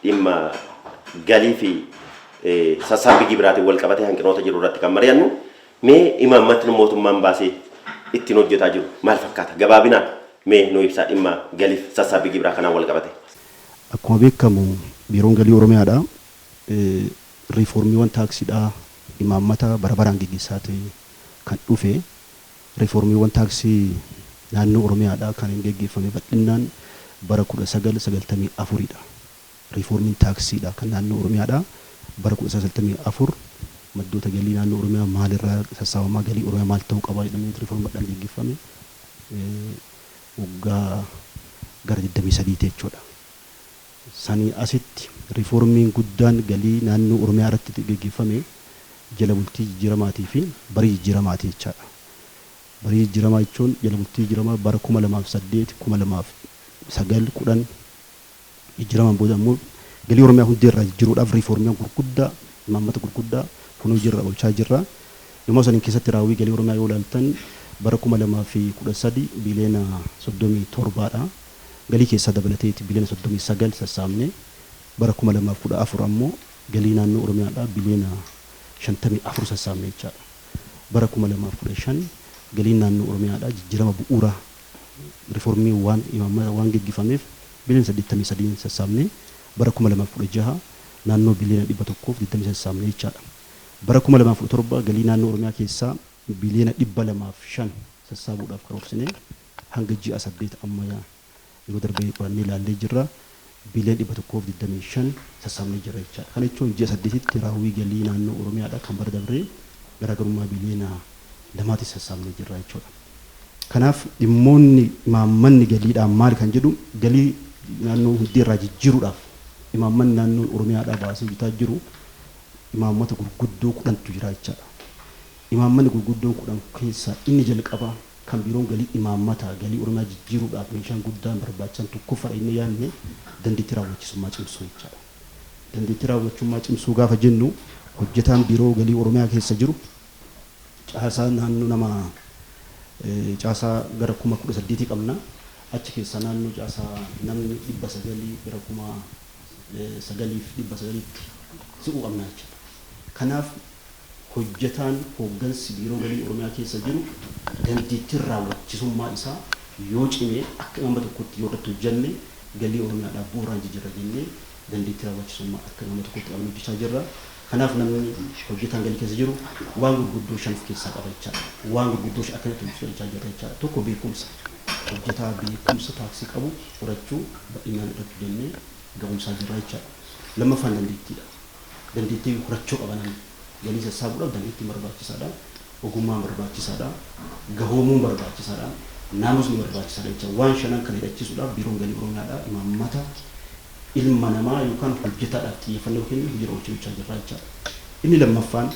Dhimma galii fi sassaabbii gibiraatiin wal qabatee hanqinoota jiru irratti kan mari'annu. Mee imaammatni mootummaan baasee ittiin hojjetaa jiru maal fakkaata? Gabaabinaan mee nu ibsaa dhimma galiif sassaabbii gibiraa kanaan wal qabate. Akkuma beekamu, Biiroon Galii Oromiyaadha. Riifoormiiwwan taaksiidhaa imaammata bara baraan geggeessaa ta'e kan dhufe, riifoormiiwwan taaksii naannoo Oromiyaadha kan hin geggeeffame bal'innaan bara 1994dha. Riifoormiin taaksiidha kan naannoo Oromiyaadha bara 1994 maddoota galii naannoo Oromiyaa maalirraa sassaabamaa, galii Oromiyaa maal ta'uu qaba jedhamee riifoormii bal'aan geggeeffame waggaa gara 23 jechuudha. Sanii asitti riifoormiin guddaan galii naannoo Oromiyaa irratti geggeeffame jala bultii jijjiiramaatii fi barii jijjiiramaati jechaadha. Barii jijjiiramaa jechuun jala bultii jijjiiramaa bara 2008, 2009, 10, jijjiiramaan booda ammoo galii Oromiyaa hundee irraa jijjiiruudhaaf riifoormiiwwan gurguddaa, imaammata gurguddaa kun hojiirra oolchaa jirra. Dhimma saniin keessatti raawwii galii Oromiyaa yoo ilaaltan, bara 2013 biliyoona 37dha. Galii keessaa dabalateeti biliyoona 39 sassaabne. Bara 2014 ammoo galii naannoo Oromiyaadhaa biliyoona 54 sassaabne jechaadha. Bara 2015 galiin naannoo Oromiyaadhaa jijjiirama bu'uuraa riifoormii waan imaammata waan geggeeffameef biliyoona 83 sassaabne. Bara 2016 naannoo biliyoona 120 sassaabne jechaadha. Bara 2017 galii naannoo Oromiyaa keessaa biliyoona 205 sassaabuudhaaf karoorsine, hanga ji'a 8 amma yeroo darbee qorannee ilaallee jirra. Biliyoona 125 sassaabnee jirra jechaadha. Kana jechuun ji'a 8tti raawwii galii naannoo Oromiyaadha kan bara dabree garaagarummaa biliyoona 2tti sassaabnee jirra jechuudha. Kanaaf dhimmoonni imaammanni galiidhaan maali kan jedhu, galii naannoo hundee irraa jijjiiruudhaaf imaammanni naannoon Oromiyaadhaa baasee hojjetaa jiru imaammata gurguddoo 10tu jira jechaadha. Imaammanni gurguddoon 10 keessaa inni jalqabaa kan biiroon galii imaammata galii Oromiyaa jijjiiruudhaaf meeshaan guddaan barbaachisan tokkoffaadha inni yaadne dandeettii raawwachiisummaa cimsuu jechaadha. Dandeettii raawwachummaa cimsuu gaafa jennu, hojjetaan biiroo galii Oromiyaa keessa jiru caasaa naannoo nama caasaa gara 18,000 qabna. Achi keessa naannoo caasaa namni 900 gara 9,900tti siquu qabna jechuudha. Kanaaf hojjetaan hooggansi biiroo galii Oromiyaa keessa jiru dandeettiin raawwachisummaa isaa yoo cime, akka imaammata tokkotti yoo irratti hojjenne, galii Oromiyaadhaaf bu'uuraan jijjiirra jennee dandeettii raawwachisummaa akka imaammata tokkotti qabnee hojjechaa jirra. Kanaaf namni hojjetaan galii keessa jiru waan gurguddoo shan of keessaa qaba jechaadha. Waan gurguddoo shan akkanatti hojjechaa jirra jechaadha. Tokko beekumsa. Hojjetaa beekumsa taaksii qabu horachuu bal'inaan irratti hojjennee ga'umsaa jirra jechaadha. Lammaffaan dandeettiidha. Dandeettii horachuu qaba namni. Galii sassaabuudhaaf dandeettiin barbaachisaadha. Ogummaan barbaachisaadha. Gahoomuun barbaachisaadha. Naamusni barbaachisaadha jecha. Waan shanan kana hidhachiisuudhaaf biiroon galii Oromiyaadha imaammata ilma namaa yookaan hojjetaadhaaf xiyyeeffannoo kennee hojiirra oolchuu jirra jechaadha. Inni lammaffaan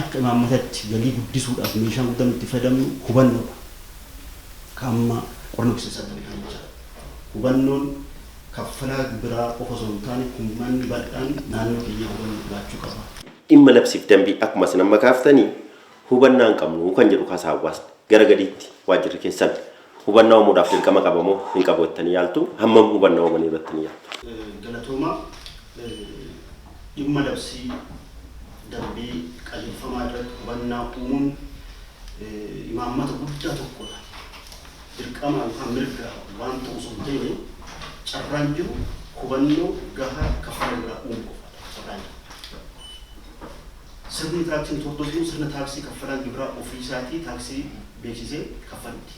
akka imaammatatti galii guddisuudhaaf meeshaan guddaan nuti fayyadamnu hubannoodha. Ka amma qorannoo keessa argame kana jechaadha. Hubannoon kaffalaa gibiraa qofa osoo hin taane uummanni bal'aan naannoo keenyaa hubannoo qabaachuu qaba. Dhimma labsiif dambii akkuma isin amma kaaftanii hubannaa hin qabnu kan jedhu kaasa hawaasni. Gara gadiitti waajjirri keessan hubannaa uumuudhaaf dirqama qaba moo hin qabu jettanii yaaltu? Hammam hubannaa uumaniiru jettanii yaaltu? Galatooma. Dhimma labsii, dambii, qajeelfamaa irratti hubannaa uumuun imaammata guddaa tokkodha. Dirqama yookaan mirga waan ta'u osoo hin ta'in, carraan jiru hubannoo gahaa kaffala gibiraa uumuu qofaadha carraan jiru. Sirni taaksii nuti hordofnu sirna taaksii kaffalaan gibiraa ofii isaatii taaksii beeksisee kaffaluuti.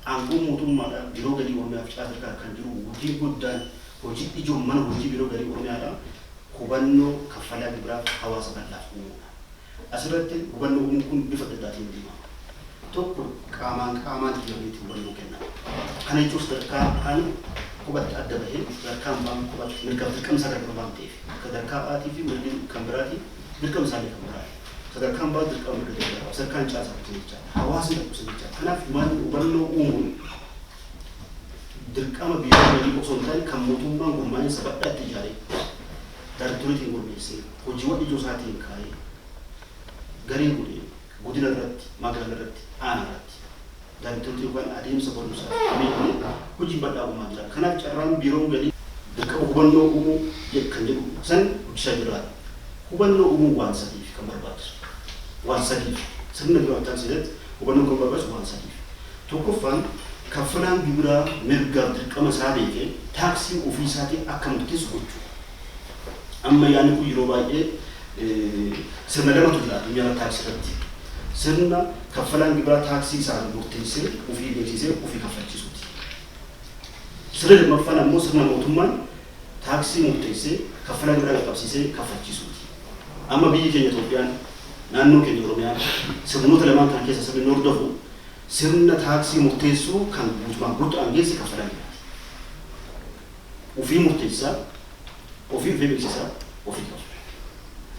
Aangoon mootummaadha Biiroo Galii Oromiyaaf caasaa kan jiru hojiin guddaan, hojii ijoon mana hojii Biiroo Galii Oromiyaadha hubannoo kaffalaa gibiraaf hawaasa bal'aaf uumuudha. Asirratti hubannoo uumuun kun bifa adda addaatiin deema. Tokko qaamaan qaamaan deemameeti hubannoo kennama. Kana jechuun sadarkaa aan kophatti adda bahee, sadarkaan baan kophatti mirgaaf dirqama isaa gargar waan ta'eef, sadarkaa aatii fi mirgi kan biraati, dirqama isaallee kan biraati. Sadarkaan baa dirqama mirga ta'e qaba. Sadarkaan caasaa jechaadha. Hawaasni dhaqqabsa jechaadha. Kanaaf hubannoo uumuun dirqama biiroo galii osoo hin taane kan mootummaan gurmaa'insa bal'aatti ijaaree, daarektoreetiin gurmeessee, hojiiwwan ijoo isaatiin kaa'ee, garee godhee, godina irratti, magaala irratti, aanaa irratti daarektoreetii yookaan adeemsa barumsaa beeknee hojii bal'aa uumaa jira. Kanaaf carraan biiroon galii Dirqama hubannoo uumuu kan jedhu san hojjechaa jirra. Hubannoo uumuu waan sadiif kan barbaachisu. Waan sadiif sirna gibiraa taaksii hubannoo kan barbaachisu waan sadiif. Tokkoffaan, kaffalaan gibiraa mirgaaf dirqama isaa beekee taaksii ofii isaatii akka murteessu gochuu. Amma yaadni kun yeroo baay'ee sirna lamatu jira addunyaa taaksii irratti. Sirna kaffalaan gibiraa taaksii isaa murteessee ofii beeksisee ofii kaffalchiisuuti. Sirna lammaffaan ammoo sirna mootummaan taaksii murteessee kaffalaa gibiraa qaqqabsiisee kaffalchiisuuti. Amma biyyi keenya Itoophiyaan, naannoo keenya Oromiyaan sirnoota lamaan kana keessa sirni hordofu sirna taaksii murteessuu kan guutumaan guutuudhaan geesse kaffalaa gibiraati. Ofii murteessaa, ofii ofii beeksisaa, ofii kaffala.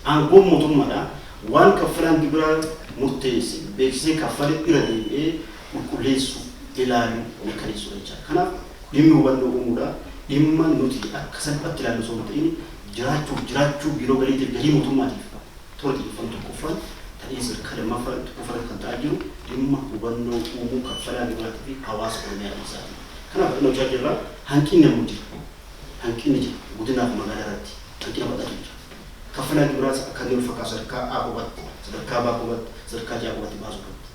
Aangoon mootummaadhaa waan kaffalaan gibiraa murteesse beeksisee kaffale irra deebi'ee qulqulleessuu, ilaaluu, mirkaneessuu jechaadha. Kanaaf dhimmi hubannoo uumuudha. Dhimma nuti akka salphaatti ilaallu osoo hin ta'in jiraachuuf jiraachuu biiroo galiitiif galii mootummaatiif toora xiyyeeffannoo tokkoffaan ta'ee sadarkaa lammaffaa tokkoffaan kan ta'aa jiru dhimma hubannoo uumuu kaffalaa gibiraatii fi hawaasa Oromiyaa keessaati. Kanaaf bal'ina hojjaa jirra. Hanqinni ammoo jira. Hanqinni jira. Godinaaf magaalaa irratti hanqina bal'aatu jira. Kaffalaa gibiraas akka inni wal fakkaatu sadarkaa A qofatti, sadarkaa B qofatti, sadarkaa C qofatti baasuu irratti.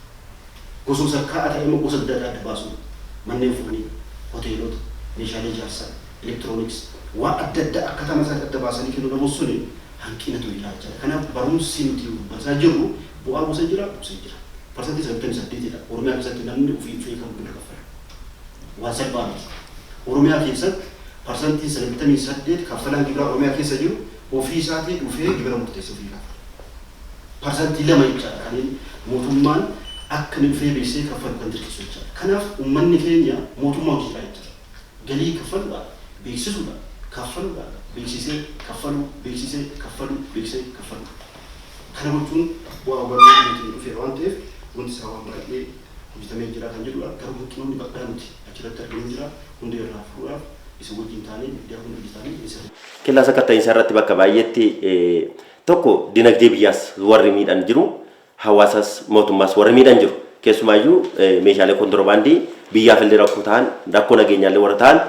Gosuma sadarkaa A ta'e immoo gosa adda addaa adda baasuu, manneen foonii, hoteelota, meeshaalee ijaarsaa, elektirooniksii, waan adda addaa akkaataa mataa adda baasanii kennuu dhabuun suni hanqinatu jira jechaadha. Kanaaf barumsi nuti barsiisaa jirru bu'aa buusee jira, buusee jira. 98%dha. Oromiyaa keessatti namni ofii dhufee kan gibira kaffalu. Waan salphaa miti. Oromiyaa keessatti 98% kaffalaan gibiraa Oromiyaa keessa jiru ofii isaatii dhufee gibira murteessee ofii kaffala. 2% jechaadha kan mootummaan akka inni dhufee beeksisee kaffalu kan dirqisiisu jechaadha. Kanaaf uummanni keenya mootummaa hojii jira jechaadha. Galii kaffaluudhaan, beeksisuudhaan, kaffaluudhaan, beeksisee kaffaluu, beeksisee kaffaluu, beeksisee kaffaluu. Kana gochuun bu'aa hubannoo nuti dhufeera waan ta'eef wanti isaa waan baay'ee hojjetamee jira kan jedhudha. Garuu hanqinoonni bal'aa nuti achirratti arginu jira. Hundee irraa furuudhaaf isin wajjin taanee miidiyaa hunda hojii taanee ni sirri. Kellaa sakatta'iinsaa irratti bakka baay'eetti tokko dinagdee biyyaas warri miidhan jiru, hawaasas mootummaas warri miidhan jiru. Keessumaayyuu meeshaalee kontirobaandii biyyaaf illee rakkoo ta'an, rakkoo nageenyaallee warra ta'an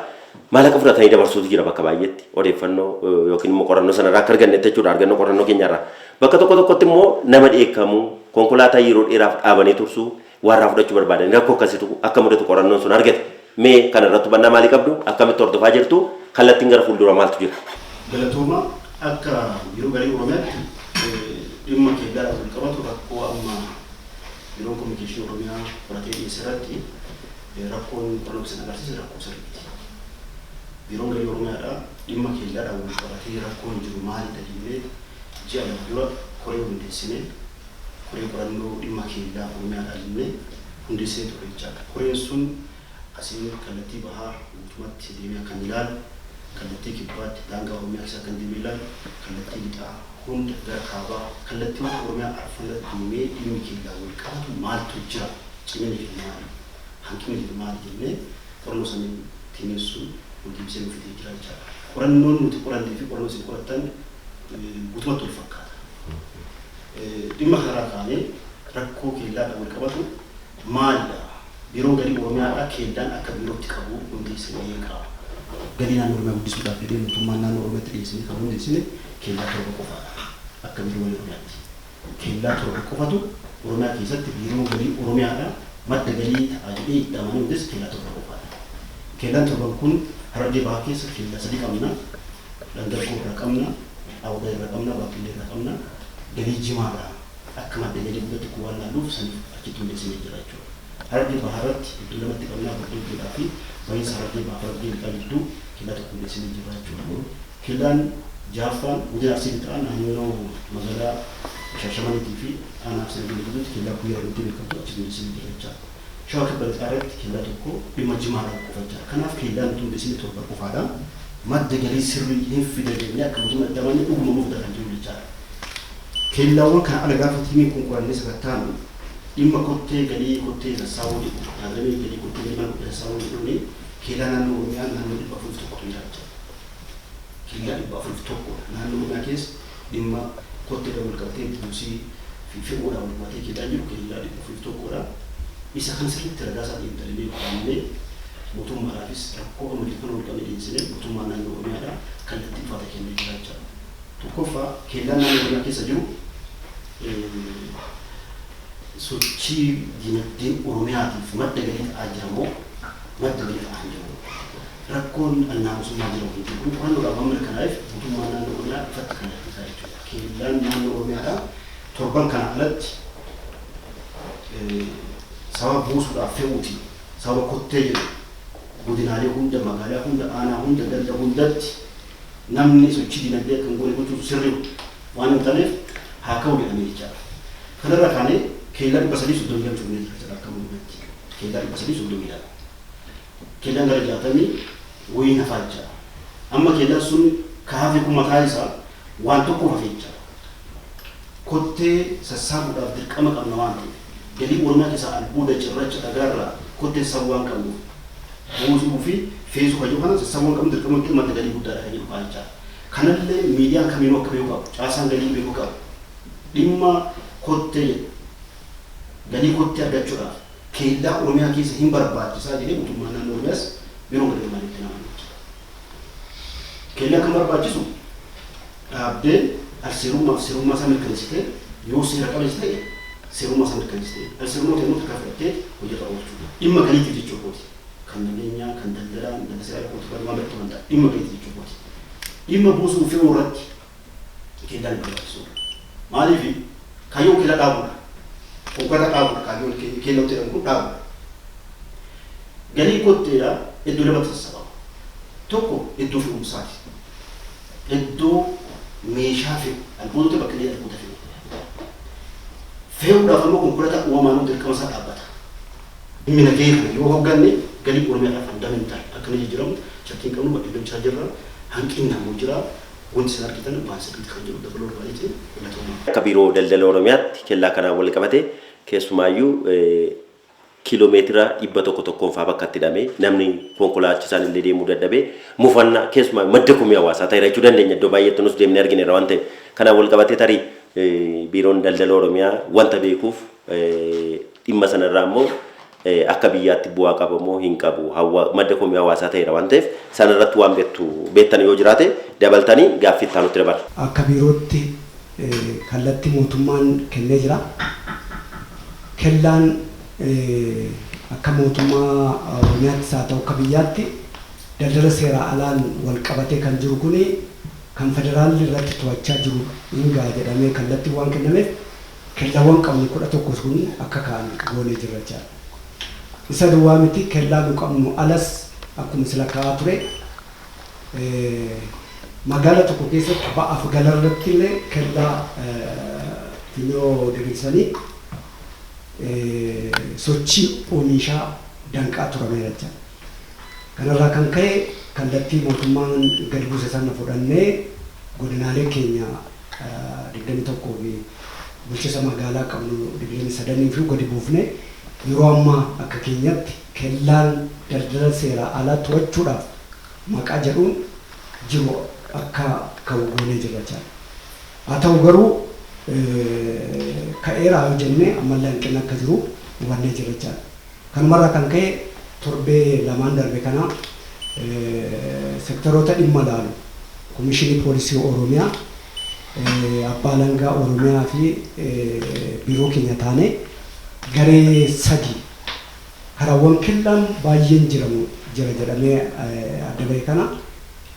maallaqa fudhatanii dabarsuutu jira bakka baay'eetti odeeffannoo yookiin immoo qorannoo sanarraa akka argannetti jechuudha, argannoo qorannoo keenyarraa. Bakka tokko tokkotti immoo nama dheekkamuu, konkolaataa yeroo dheeraaf dhaabanii tursuu, warraa fudhachuu barbaadan rakkoo akkasiitu akka mudatu qorannoon sun argate. Mee kana irratti hubannaa maalii qabdu? Akkamitti hordofaa jirtu? Kallattiin gara fuuldura maaltu jira? Galatooma. Akka Biiroo Galii Oromiyaatti dhimma keellaadhaan wal qabatu rakkoo amma Biiroon Kominikeeshinii Oromiyaa qoratee dhiyeesse irratti rakkoon qorannoo keessan agarsiise rakkoo sirriiti. Biiroon Galii Oromiyaadha dhimma keellaadhaan wal qabatee rakkoon jiru maalidha jennee ji'a 2 dura koree hundeessine, koree qorannoo dhimma keellaa Oromiyaadhaa jennee hundeessinee turre jechaadha. Koreen sun asiin kallattii bahaa guutumatti deemee akka inni ilaalu, kallattii kibbaatti daangaa Oromiyaa keessa akka inni deemee ilaalu, kallattii lixaa hunda gara kaabaa kallattiiwwan Oromiyaa arfan irratti deemee dhimmi keellaan wal qabatu maaltu jira, ciminni jiru maali, hanqinni jiru maali jennee qorannoo saniin tiimiin sun nu deebisee nu fidee jira jechaadha. Qorannoon nuti qorannee fi qorannoo isin qorattan guutumatti wal fakkaata. Dhimma kanarraa kaanee rakkoo keellaadhaan wal qabatu maalidha? Biiroon Galii Oromiyaadhaa keellaan akka biirootti qabu hundeesse meeqa? Galii naannoo Oromiyaa guddisuudhaaf jedhee mootummaan naannoo Oromiyaatti dhiyeessinee kan hundeessine keellaa 7 qofaadha. Akka Biiroo Galii Oromiyaatti. Keellaa 7 qofatu Oromiyaa keessatti Biiroo Galii Oromiyaadhaa madda galii ta'a jedhee itti amanee hundeesse keellaa 7 qofaadha. Keellaan torban kun Harargee Bahaa keessa keellaa 3 qabna. Dhangaggoo irraa qabna, Awwadaa irraa qabna, Baabbillee irraa qabna. Galii jimaadha. Akka madda galii guddaatti kun waan laalluuf saniif achitti hundeessinee jira jechuudha. Harargee Bahaa irratti iddoo lamatti qabna, Bordoggeedhaa fi bahiinsa Harargee Bahaa fi Harargee Lixaa gidduu kellaa tokko hundeessinee jirra jechuudha. Kellaan jahaffaan godina Arsii Lixaa naannoo magaalaa Shaashamaniitii fi aanaa Arsii Nageellee gidduutti kellaa Kuyyaa jedhamtee beekamtu achitti hundeessinee jirra jechaadha. Shawaa Kibba Lixaa irratti kellaa tokko dhimma jimaadhaan qofa jechaadha. Kanaaf kellaan nuti hundeessine 7 qofaadha. Madda galii sirrii hin fida jennee akka mootummaa itti amanne dhuguma nuuf fida kan jiru jechaadha. Keellaawwan kana ala gaafa tiimiin kun qorannee sakattaanu dhimma kottee galii kottee sassaabuu jedhu yaadamee galii kottee galii mana kottee sassaabuu jedhuuni keellaa naannoo Oromiyaa naannoo 401tu jira jechaadha. Keellaa 401 naannoo Oromiyaa keessa dhimma kotteedhaan wal qabatee buusii fi fe'uudhaan wal qabatee keellaan jiru keellaa 401dha. Isa kana sirriitti ragaa isaa xiinxalinee qo'annee Mootummaadhaafis rakkoo amma jiru kana wal qabne dhiyeessinee mootummaa naannoo Oromiyaadhaa kallattii ifaata kennee jira jechaadha. Tokkoffaa, kellaan naannoo Oromiyaa keessa jiru sochii dinagdee Oromiyaatiif madda galii ta'aa jira moo madda galii ta'aa hin jiru? Rakkoon alnaamusummaa jira hin jiru? Kun qorannoodhaan waan mirkanaa'eef mootummaa naannoo Oromiyaa ifatti kallattii isaa jechuudha. Kellaan naannoo Oromiyaadhaa torban kana alatti sababa buusuudhaaf fe'uuti, sababa kottee jedhu godinaalee hunda, magaalaa hunda, aanaa hunda, ganda hundatti namni sochii dinagdee akka hin goone gochuutu sirrii waan hin taaneef haa ka'u jedhamee jechaadha. Kanarra kaanee keellaa 332 cufnee jira jechuudha akka mul'atti. Keellaa 332. Keellaan gara 60 wayii hafaa jechaadha. Amma keellaan sun ka hafe kun mataa isaa waan tokkoof hafe jechaadha. Kottee sassaabuudhaaf dirqama qabna waan ta'eef, galii Oromiyaa keessaa albuuda, cirracha, dhagaarraa kottee sassaabuu waan qabnuuf, buusuu fi feesuu kan jiru kana sassaabuu waan qabnu dirqama nutti madda galii guddaadha kan jedhu ka'a jechaadha. Kanallee miidiyaan kamiinuu akka beekuu qabu, caasaan galii beekuu qabu. Dhimma kottee jedhu galii kottee argachuudhaaf keellaa Oromiyaa keessa hin barbaachisaa jedhee mootummaan naannoo Oromiyaas biiroon galii Oromiyaa itti naman jechuudha. Keellaan kan barbaachisu dhaabdee alseerummaa fi seerummaa isaa mirkaneessitee, yoo seera qabeessa ta'e seerummaa isaa mirkaneessitee, alseerummaa ta'e immoo tarkaanfii fudhattee hojii irra oolchuudha. Dhimma galiitiif jechuu kooti. Kan nageenyaa, kan daldalaa, daldala seeraa kooti waan biratti waan ta'a. Dhimma galiitiif jechuu kooti. Dhimma buusuu fe'uu irratti keellaan hin barbaachisuudha. Maaliif? Kaayyoon keellaa dhaabuudha. Konkolaataa dhaabuudha, kaayyoon keellaa jedhamu kun dhaabuudha. Galii kotteedha iddoo lamatti sassaabama. Tokko iddoo fe'umsaati. Iddoo meeshaa fe'u, albuudota bakka illee albuuda fe'u. Fe'uudhaaf ammoo konkolaataa uumamaan dirqama isaa dhaabbata. Dhimmi nagahee kana yoo hogganne galii Oromiyaadhaaf fundamental akka inni jijjiiramu shakkii hin qabnu, bakka hojjechaa jirra. Hanqinni ammoo jira. Wanti isin argitan waan sirriitti kan jiru dabaluu barbaadeeti, galatoomaa. Akka Biiroo Daldala Oromiyaatti kellaa kanaan wal qabate keessumaayyuu kiiloomeetira 100 tokkoon fa'aa bakka itti hidhamee namni konkolaachisaan illee deemuu dadhabee mufannaa keessumaa madda komii hawaasaa ta'eera jechuu dandeenya. Iddoo baay'eetti nus deemnee argineerra waan ta'eef, kanaan wal qabatee tarii Biiroon Daldala Oromiyaa wanta beekuuf dhimma sanarraa immoo akka biyyaatti bu'aa qaba moo hin qabu, madda komii hawaasaa ta'eera waan ta'eef, sanarratti waan beektu beektan yoo jiraate dabaltanii gaaffii itti aanutti dabarra. Akka biirootti kallattii mootummaan kennee jira. Kellaan akka mootummaa Oromiyaattis haa ta'u akka biyyaatti daldala seeraa alaan wal qabatee kan jiru kuni kan federaalli irratti to'achaa jiru hin ga'a jedhamee kallattiin waan kennameef kellawwan qabnu 11 sun akka ka'an goonee jirra jechaadha. Isa duwwaa miti, kellaa nu qabnu alas akkuma sila ka'aa ture magaala tokko keessatti ba'aaf gala irratti illee kellaa funyoo diriirsanii sochii oomishaa danqaa turameera jechaadha. Kanarraa kan ka'e kallattii mootummaan gadi buuse sana fudhannee godinaalee keenya 21 fi bulchiinsa magaalaa qabnu 23 fi gadi buufne yeroo ammaa akka keenyatti kellaan daldala seeraa alaa to'achuudhaaf maqaa jedhuun jiru akka ka'u goonee jirra jechaadha. Haa ta'u garuu ka'eera yoo jenne ammallee hanqinni akka jiru hubannee jirra jechaadha. Kanumarraa kan ka'e torbee lamaan darbe kana sektaroota dhimma laalu, Komishinii Poolisii Oromiyaa, Abbaa Alangaa Oromiyaa fi biiroo keenya taanee garee sadi karaawwan kellaan baay'een jiramu jira jedhamee adda bahe kana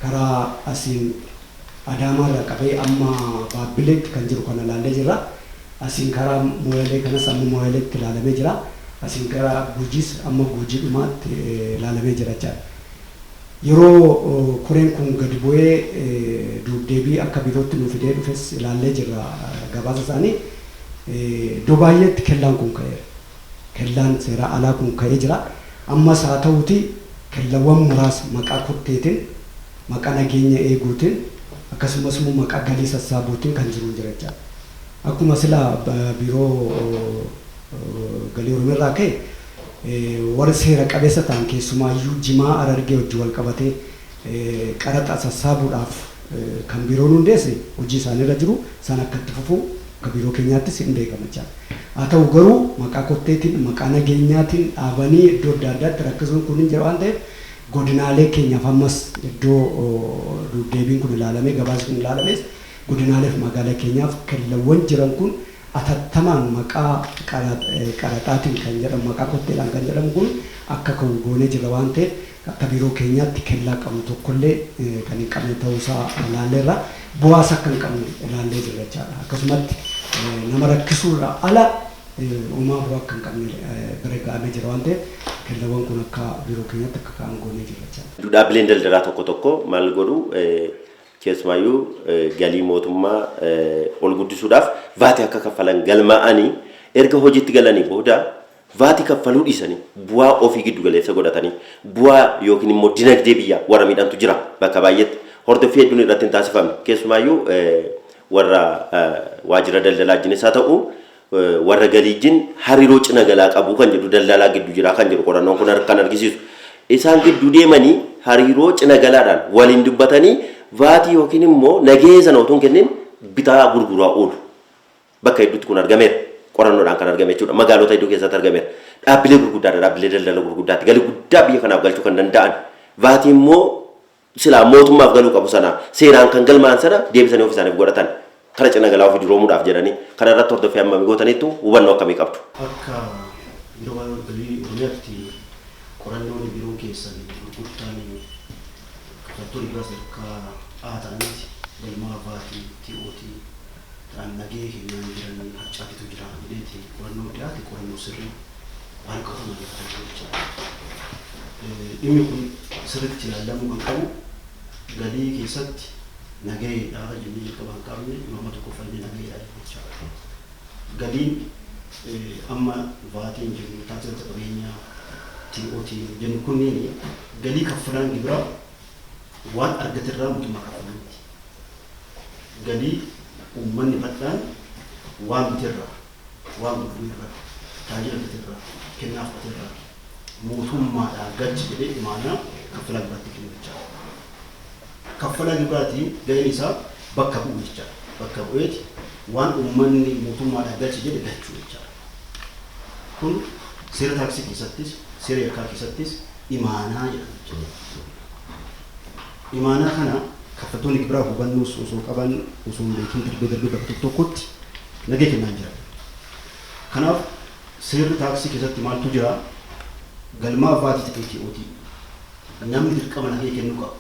karaa asiin Adaamaarraa qabee amma Baabbileetti kan jiru kana ilaallee jirra. Asiin karaa Mooyalee kanas amma Mooyaleetti ilaalamee jira. Asiin gara Gujiis amma Gujii dhumaatti ilaalamee jira jechaadha. Yeroo koreen kun gadi bu'ee duubdeebii akka biirootti nu fidee dhufes ilaallee jirra gabaasa isaanii. Iddoo baay'eetti kellaan kun ka'eera. Kellaan seeraa alaa kun ka'ee jira. Ammas haa ta'uutii kellawwan muraasa maqaa kotteetiin, maqaa nageenya eeguutiin, akkasumas immoo maqaa galii sassaabuutiin kan jiru jira jechaadha. Akkuma sila biiroo galii Oromiyaa irraa ka'e, warri seera qabeessa ta'an keessumaayyuu jimaa Harargee wajjin wal qabatee qaraxa sassaabuudhaaf kan biiroon hundeesse hojii isaaniirra jiru san akka itti fufu Akka biiroo keenyaattis hin beekama jechaadha. Haa ta'u garuu maqaa kotteetiin, maqaa nageenyaatiin dhaabanii iddoo adda addaatti rakkisuun kun hin jira waan ta'eef, godinaalee keenyaaf ammas iddoo deebiin kun ilaalamee, gabaasni kun ilaalames, godinaalee fi magaalaa keenyaaf kellawwan jiran kun atattamaan maqaa qaraxaatiin kan jedhamu, maqaa kotteedhaan kan jedhamu kun akka ka'u goonee jira waan ta'eef, akka biiroo keenyaatti kellaa qabnu tokkollee kan hin qabne ta'uusaa ilaalleerra, bu'aas akka hin qabne ilaallee jirra jechaadha. Akkasumatti nama rakkisuurraa ala uumaa bu'aa akka hin qabne bira ga'amee jira waan ta'eef, kellawwan kun akka biiroo keenyaatti akka ka'an goonee jirra jechaadha. Dhaabbileen daldalaa tokko tokko maal godhu? Keessumaayyuu galii mootummaa ol guddisuudhaaf vaatii akka kaffalan galmaa'anii, erga hojiitti galanii booda vaatii kaffaluu dhiisanii, bu'aa ofii giddu galeessa godhatanii, bu'aa yookiin immoo dinagdee biyyaa warra miidhantu jira. Bakka baay'eetti hordoffii hedduun irratti hin taasifamne. Keessumaayyuu warra waajjira daldalaa wajjinis haa ta'u, warra galii wajjin hariiroo cina galaa qabu kan jedhu, daldalaa gidduu jira kan jedhu qorannoon kun kan argisiisu. Isaan gidduu deemanii hariiroo cina galaadhaan waliin dubbatanii vaatii yookiin immoo nagahee sana utuu hin kennin bitaa gurguraa oolu. Bakka hedduutti kun argameera. Qorannoodhaan kan argame jechuudha. Magaalota hedduu keessatti argameera. Dhaabbilee gurguddaadha. Dhaabbilee daldala gurguddaatti galii guddaa biyya kanaaf galchuu kan danda'an. Vaatii immoo silaa mootummaaf galuu qabu sana, seeraan kan galmaa'an sana, deebisanii of isaaniif godhatan. Kara cina galaa ofii duroomuudhaaf jedhanii, kana irratti hordoffii hammamii gootaniittu? Hubannoo akkamii qabdu? Akka Biiroo Galii Oromiyaatti, qorannoon biiroon keessan gurgurtaan kaffaltoonni biraa sadarkaa A ta'aniiti galmaa vaatii TOT ta'an nagahee kennaan jiran harcaatitu jira jedheeti qorannoo dhiyaate, qorannoo sirrii waan qabataman lafa jiru jechaadha. Dhimmi kun sirriitti ilaalamuu kan qabu, galii keessatti nagaheedha jennee jalqaba kan qabne imaammata tokkoffaa illee nagaheedha jechaadha. Galiin amma vaatiin jennu, taaksii qabeenyaa, TOT jennu kunneen galii kaffalaan gibiraa waan argaterraa mootummaa kaffaluuti. Galii uummanni bal'aan waan biterraa, waan gurgurerraa, tajaajila argaterraa, kennaa fudhaterraa mootummaadhaa galchi jedhee imaanaa kaffalaa gibiraatti kennu jechaadha. Kaffalaa gibiraatiin gaheen isaa bakka bu'u jechaadha. Bakka bu'eeti waan uummanni mootummaadhaa galchi jedhe galchuu jechaadha. Kun seera taaksii keessattis, seera yakkaa keessattis imaanaa jedhama jechuudha. Imaanaa kana kaffaltoonni gibiraa hubannoo osoo qaban, osoo hin beekin darbee darbee bakka tokko tokkotti nagahee kennaa jira. Kanaaf seerri taaksii keessatti maaltu jira? Galmaa vaatii ta'ee TOT namni dirqama nagahee kennuu qaba.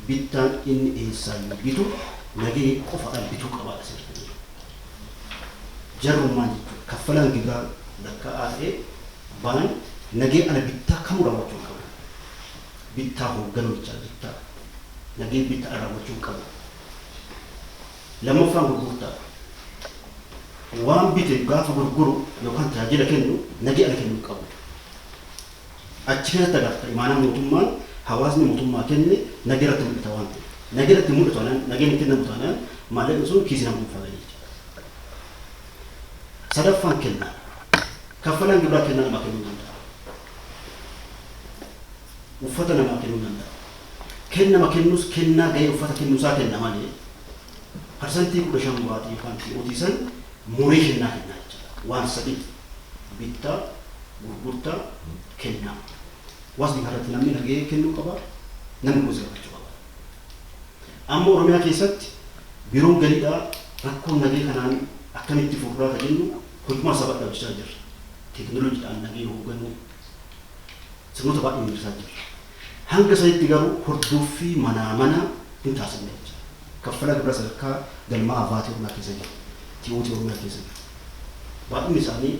Bittaan inni eessaayyuu bitu nagahee qofaadhaan bituu qabaadha seerri kan jedhu. Jarrummaan jechuudha. Kaffalaan gibiraa lakkaa'aa ta'ee baan nagahee ala bittaa kamuu raawwachuu hin qabu. Bittaa hoogganuu jechaadha, bittaa. Nagahee bittaa ala raawwachuu hin qabu. Lammaffaan gurgurtaa. Waan bite gaafa gurguru yookaan tajaajila kennu nagahee ala kennuu hin qabu. Achi keessatti agarta, imaanaa mootummaan hawaasni mootummaa kenne nagahee irratti mul'ata waan ta'eef. Nagahee irratti mul'atu taanaan, nagaheen hin kennamu taanaan, maallaqni sun kiisii nama dhuunfaa galee jechuudha. Sadaffaan kennaa. Kaffalaan gibiraa kennaa namaa kennuu danda'a. Uffata namaa kennuu danda'a. Kennama kennus kennaa gahee uffata kennuusaa kenna malee, 15% vaatii yookaan TOT san muree kennaa kennaa jechuudha. Waan sadii: bittaa, gurgurtaa, kennaa. Hawaasni kanarratti namni nagahee kennuu qaba, namni kun gaafachuu qaba. Amma Oromiyaa keessatti biiroon galiidhaa rakkoon nagahee kanaan akkamitti furraa ka jennu hojumaa saba hojjechaa jirra. Teekinooloojiidhaan nagahee hoogganuu sirnoota baay'ee miidhagsaa jirra. Hanga sanitti garuu hordoffii manaa mana hin taasifne jechuudha. Kaffalaa gibira sadarkaa galmaa vaatii Oromiyaa keessa jiru, TOT Oromiyaa keessa jiru. Baay'inni isaanii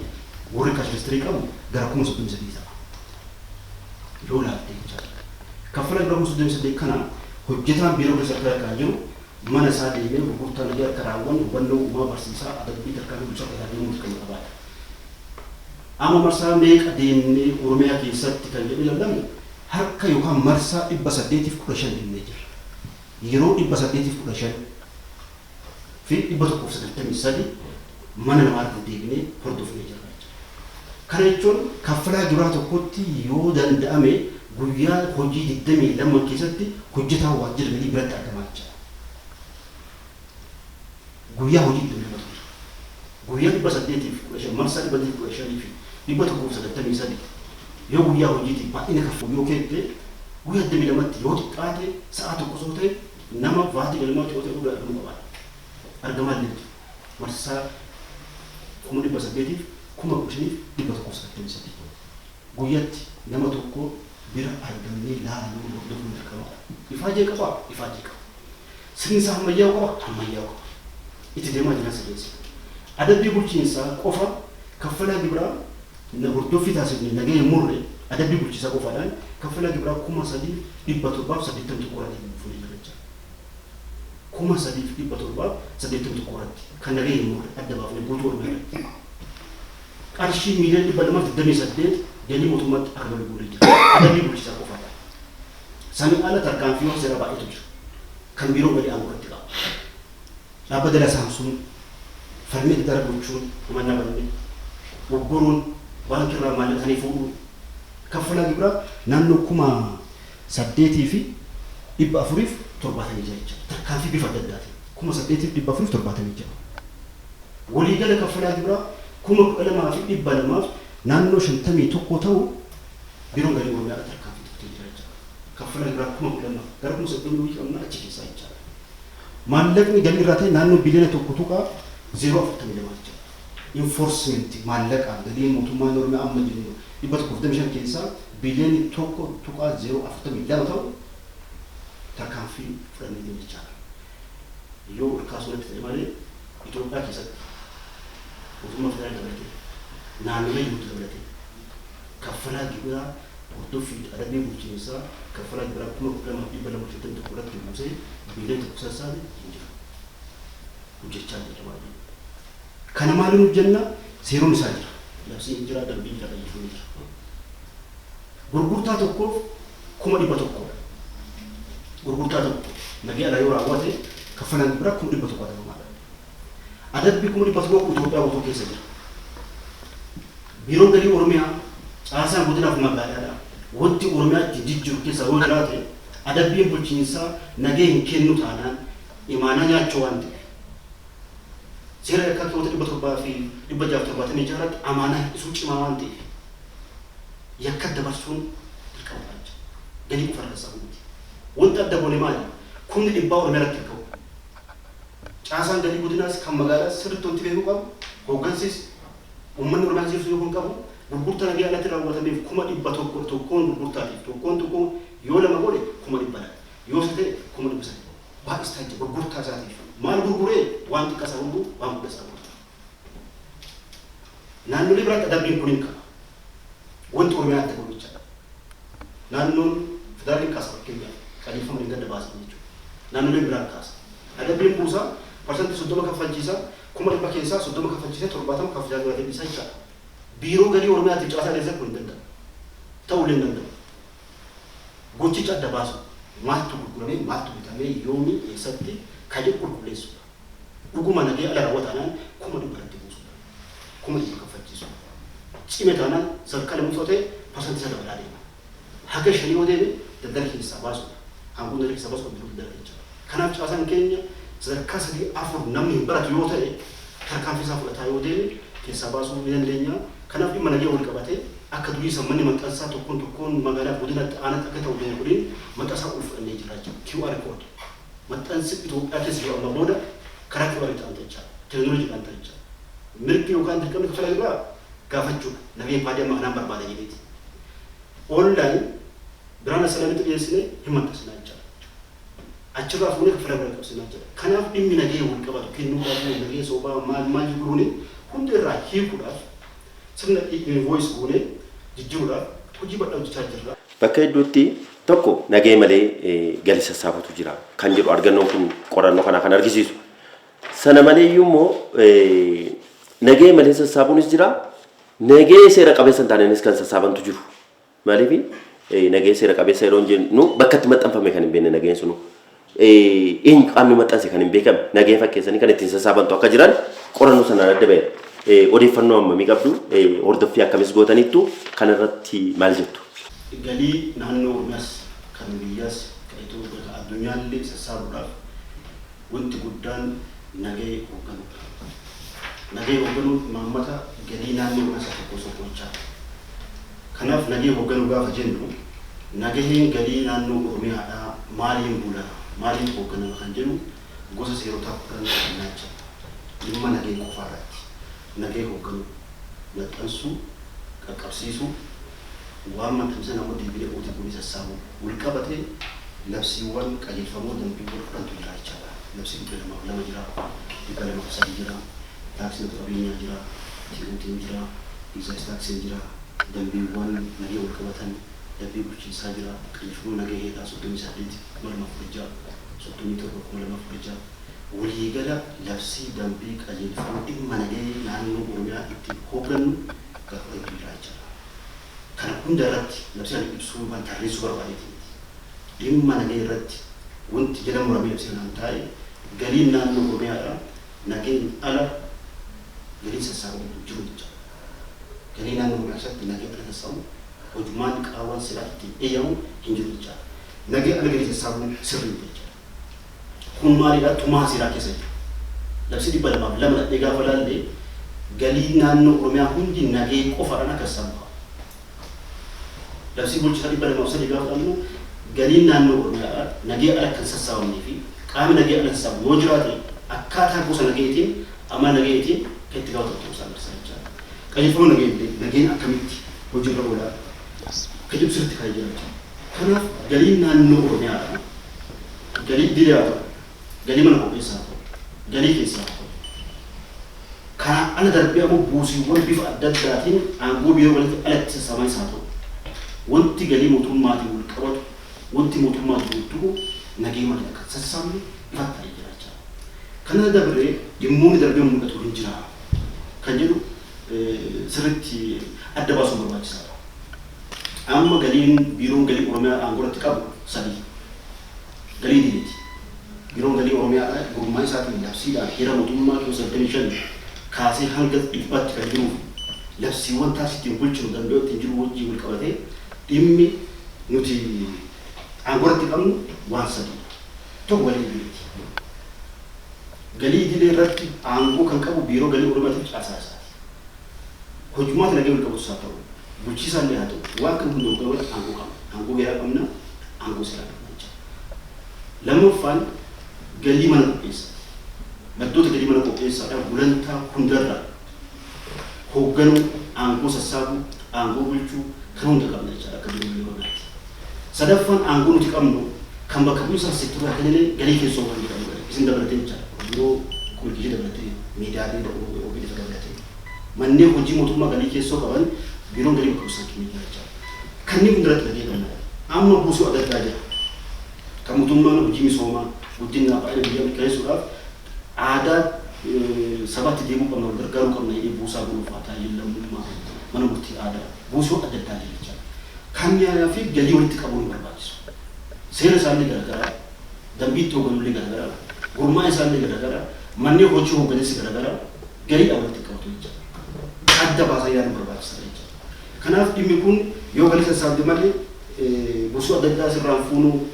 warri cash registerii qabu gara 33,000 ta'a. Yoo ilaalte jechaadha. Kaffalaa gibira 38,000 kana hojjetaan biiroo keessa harka kan jiru mana isaa deemee gurgurtaa nagahee akka raawwannu hubannoo uumaa barsiisaa, adabbii tarkaanfii bulchaa irraa deemuu dirqama qabaata. Amma marsaa meeqa deemnee Oromiyaa keessatti kan jedhu ilaalamu, harka yookaan marsaa 815 deemnee jirra. Yeroo 815 fi 193 mana namaatti deebinee hordofnee jirra jechuudha. Kana jechuun kaffalaa gibiraa tokkotti yoo danda'ame guyyaa hojii 22 keessatti hojjetaan waajjira galii biratti argamaa jechuudha. Guyyaa hojii 22 ture. Guyyaa 815, marsaa 815 fi 193 yoo guyyaa hojiitiin baay'ina kaffalu yoo keette, guyyaa 22tti yoo xiqqaate sa'a tokko osoo ta'e nama vaatii galmaa yoo ta'e dhugaa argamuu qabaadha. Argamaa illee jira. Marsaa 815,193. Guyyaatti nama tokko bira argamnee laaluu hordofuun dirqamadha. Ifaajee qabaa? Ifaajee qaba. Sirni isaa ammayyaa'uu qaba? Ammayyaa'uu qaba. Itti deemaa jiran sirreessa. Adabbii bulchiinsaa qofa kaffalaa gibiraa na hordoffii taasifne nagahee hin murre, adabbii bulchiinsaa qofaadhaan kaffalaa gibiraa 3781 irratti buufnee jirra jechuudha. 3781 irratti kan nagahee hin murre adda baafne guutuu Oromiyaa irratti. Qarshii miiliyoona 228 galii mootummaatti akka galu goonee jira. Adabbii bulchiinsaa qofaadhaan. Sanii ala tarkaanfiiwwan seeraa baay'eetu jira. Kan biiroo galii aangoo irratti qaba. Dhaabbata dhala saamsuun, falmii adda addaa gochuun, himannaa banamee, ugguruun, baankii irraa maallaqa isaanii fuudhuun, kaffalaa gibiraa naannoo 8476 jechuudha. Tarkaanfii bifa adda addaatiin 8476. Waliigala kaffalaa gibiraa 12,200 naannoo 51 ta'u biiroon galii Oromiyaa tarkaanfii fudhatee jira jechuudha. Kaffalaa gibiraa 12,000 gara 30,000 wayii qabna achi keessaa jechaadha. Maallaqni galii irraa ta'e naannoo biliyoona 1.042 jechuudha. Enforcement maallaqaan galiin mootummaan Oromiyaa amma jennu 125 keessaa biliyoonni 1.042 ta'u tarkaanfii fudhannee jechaadha. Yoo ol kaasuu natti ta'e malee, Itoophiyaa keessatti mootummaa federaalaa dabalatee, naannolee jirutti dabalatee, kaffalaa gibiraa hordoffii adabbii bulchiinsaa kaffalaa gibiraa 12,251 irratti buusee biliyoona 1 sassaabe hin jiru. Hojjechaa jira baay'ee. Kana maaliin hojjenna? Seeronni isaa jira. Labsiin jira, dambiin jira, qajeelfamni jira. Gurgurtaa tokkoof 100,000dha. Gurgurtaa tokko nagee alaa yoo raawwate kaffalaan gibiraa 100,000 adabamaadha. Adabbii 100,000 kun Itoophiyaa guutuu keessa jira. Biiroon Galii Oromiyaa caasaan godinaaf magaalaadha. Wanti Oromiyaa ittiin jijjiiru keessaa yoo jiraate, adabbiin bulchiinsaa nagee hin kennu taanaan imaanaa nyaachuu waan ta'eef, seera yakkaa keewwata 700 fi 676 irratti amaanaa hir'isuu cimaa waan ta'eef, yakka dabarsuun dirqama ta'a jechuudha. Galii qofa irraa sassaabuu miti. Wanti adda goone maali? Kumni dhibbaa Oromiyaa irratti hin ka'u. Caasaan galii godinaas kan magaalaas sirriitti wanti beekuu qabu, hooggansis uummanni Oromiyaa keessa jirtu kan qabu, gurgurtaa nagee alatti raawwatameef 100,000, tokkoon gurgurtaatiif tokkoon tokkoon yoo lama godhe 200,000, yoo sadi ta'e 300,000 baay'istaa jira gurgurtaa isaatiif. Maal gurguree? Waan xiqqaa isaa gurguru, waan guddaa isaa gurguru. Naannolee biraatti adabbiin kun hin ka'a. Wanti Oromiyaa adda godhu jechaadha. Naannoon federaalli kaasa, fakkeenyaaf qajeelfama hin gadda baasan jechuudha. Naannoleen biraan kaasa. Adabbiin buusaa 30% kaffalchiisa, 100,000 keessaa 30 kaffalchiisee 70 kaffalchaa jiraatee dhiisaa jechaadha. Biiroo Galii Oromiyaatiif caasaa keessatti kun hin danda'amu. Ta'uullee hin danda'u. Gochicha adda baasu, maaltu gurguramee, maaltu bitamee, yoomii, eessatti kan jedhu qulqulleessuudha. Dhuguma nagee ala raawwataanaan 100,000 irratti buusuudha. 100,000 kaffalchiisuudha. Cime taanaan sadarkaa lammaffaa ta'e parsantii isa dabalaa deema. Haga shanii yoo deeme daldala keessaa baasuudha. Aangoon daldala keessaa baasu kan jiru daldala jechaadha. Kanaaf caasaan keenya sadarkaa sadii afur namni hin baratu yoo ta'e, tarkaanfii isaa fudhataa yoo deeme keessaa baasuu ni dandeenya. Kanaaf dhimma nagee wal qabatee akka durii san manni maxxansaa tokkoon tokkoon magaalaa, godinatti, aanatti akka ta'u hin godhin, maxxansaa ol fudhannee jirra jechuudha. QR code maxxansi Itoophiyaa keessa jiru amma booda karaa QR ta'an jechaadha. Teekinooloojiidhaan ta'an jechaadha. Mirgi yookaan dirqamni kaffalaa gibiraa gaafachuudha. Nagahee paadii amma kanaan barbaada jedheeti. Online Birhaana Salaamitti dhiyeessinee hin maxxansinaa jechaadha. Achirraa fuunee kaffalaa gibiraa qabsiisnaa jechaadha. Kanaaf dhimmi nagahee wal qabatu kennuu dhabuu, nagahee sobaa maal maal gurguruuni hunda irraa hiikuudhaaf sirna invoice goonee jijjiiruudhaaf hojii bal'aa hojjechaa jirra. Bakka hedduutti tokko nagahee malee galii sassaabutu jira kan jedhu argannoon kun qorannoo kanaa kan argisiisu. Sana maleeyyuu immoo nagahee malee sassaabuunis jira. Nagahee seera qabeessa hin taaneenis kan sassaabantu jiru. Maaliif, nagahee seera qabeessa yeroo jennu bakka itti maxxanfame kan hin beekne, nagaheen sunu eenyu qaamni maxxanse kan hin beekamne, nagahee fakkeessanii kan ittiin sassaabantu akka jiran qorannoo sanaan adda ba'eera. Odeeffannoo hammamii qabdu? Hordoffii akkamis gootaniittu? Kanarratti maal jettu? Galii naannoo Oromiyaas, kan biyyaas, kan Itoophiyaa, kan addunyaallee sassaabuudhaaf wanti guddaan nagahee hoogganuudha. Nagahee hoogganuun imaammata galii naannoo keessaa tokko tokko jechaadha. Kanaaf nagahee hoogganuu gaafa jennu, nagaheen galii naannoo Oromiyaadhaa maaliin bula, maaliin hoogganama kan jedhu gosa seerotaa 10 qabnaa jechaadha. Dhimma nagahee qofaa irratti nagahee hoogganuu, maxxansuu, qaqqabsiisuu, waan maxxansan ammoo deebi'ee ootii goonee sassaabuu wal qabatee labsiiwwan, qajeelfamoota, dambiiwwan 10tu jira jechaadha. Labsii 202 jira, 203 jira, taaksii lafa qabeenyaa jira, TOT'n jira, excise taaksiin jira, dambiiwwan nagahee wal qabatan, dambii bulchiinsaa jira, qajeelfama nagaheedha 38 2016, 37 2016, waliigala labsii, dambii, qajeelfama dhimma nagahee naannoo Oromiyaa ittiin hooggannu gara 10tu jira jechaadha. Kana hunda irratti labsii kana ibsuu yookaan tarreessuu barbaadeeti miti. Dhimma nagahee irratti wanti jala muramee labsii kanaan taa'e, galiin naannoo Oromiyaadha nagaheen ala galiin sassaabamu hin jiru jechaadha. Galii naannoo Oromiyaa keessatti nagahee ala sassaabamu hojumaan qaawwan seeraa ittiin eeyyamu hin jiru jechaadha. Nagahee ala galii sassaabuun sirrii miti jechaadha. Kun maalidha? Tumaa seeraa keessa jira. Labsii 202 dhaqnee gaafa laalle, galiin naannoo Oromiyaa hundi nagahee qofaadhaan akka sassaabamu. Labsii bulchiinsaa 203 gaafa fudhannu, galiin naannoo Oromiyaadhaa nagahee ala kan sassaabamnee fi qaamni nagahee ala sassaabu yoo jiraate akkaataa gosa nagaheetiin, amala nagaheetiin kan itti gaafatamu ta'uu isaa agarsiisa jechaadha. Qajeelfama nagahee illee nagaheen akkamitti hojiirra oolaa kan jedhu sirriitti kaa'ee jira jechaadha. Kanaaf galiin naannoo Oromiyaadhaa galii idilee haa ta'u, galii mana qopheessaa haa ta'u, galii keessaa haa ta'u, kanaan ala darbee ammoo buusiiwwan bifa adda addaatiin aangoo biiroo galiitti alatti sassaabamanis haa ta'u, wanti galii mootummaatiin wal qabatu, wanti mootummaatiin wal tuqu nagahee malee akka hin sassaabne ifatti taa'ee jira jechaadha. Kana dabree dhimmoonni darbee mul'atu hin jira kan jedhu sirriitti adda baasuun barbaachisaadha. Amma galiin biiroon galii Oromiyaa aangoo irratti qabu sadii. Galii idileeti. Biiroon galii Oromiyaadha gurmaa'ina isaatiin labsiidhaan heera mootummaa keewwata 95 kaasee hanga 100tti kan jiruu fi labsiiwwan taaksii ittiin bulchinu danda'u ittiin jiru wajjin wal qabatee dhimmi nuti aangoo irratti qabnu waan sadiidha. Tokko galii idileeti. Galii idilee irratti aangoo kan qabu biiroo galii Oromiyaatiif caasaa isaati. Hojumaata nagahee wal qabatus haa ta'u, bulchiisaa illee haa ta'u, waan kana hunda hoogganuu irratti aangoo qabna. Aangoo heeraa qabna, aangoo seeraa qabna jechaadha. Lammaffaan galii mana qopheessaati. Maddoota galii mana qopheessaadhaan gulantaa hundarraa hoogganuu, aangoo sassaabuu, aangoo bulchuu kan hunda qabna jechaadha akka biiroo galii Oromiyaatti. Sadaffaan aangoo nuti qabnu kan bakka bu'iinsa seektoraa kennine galii keessoo waan jedhamudha. Isin dabalatee jechaadha. Biiroo kominikeeshinii dabalatee, miidiyaalee OBN dabalatee, manneen hojii mootummaa galii keessoo qaban biiroon galii bakka bu'iinsa kennee jira jechaadha. Kanneen hundarratti nagahee qabna. Amma buusuu adda addaa jira. Kan mootummaan hojii misoomaa, guddinaa baay'ina biyyaa mirkaneessuudhaaf aadaa sabatti deemuu qabna, wal gargaaruu qabna jedhee buusaa gonofaa, tajaajila lammummaa, mana murtii aadaa, buusuu adda addaa jira jechaadha. Kanneenii fi galii walitti qabuun hin barbaachisu. Seera isaallee garaagaraa, dambii itti hoogganullee garaagaraa, gurmaa'ina isaallee garaagaraa, manneen hojii hoogganis garaagaraa galiidhaan walitti qabatu jechaadha. Adda baasaa yaaduun barbaachisaadha jechaadha. Kanaaf dhimmi kun yoo galii sassaabde malee buusuu adda addaa sirraan fuunuu,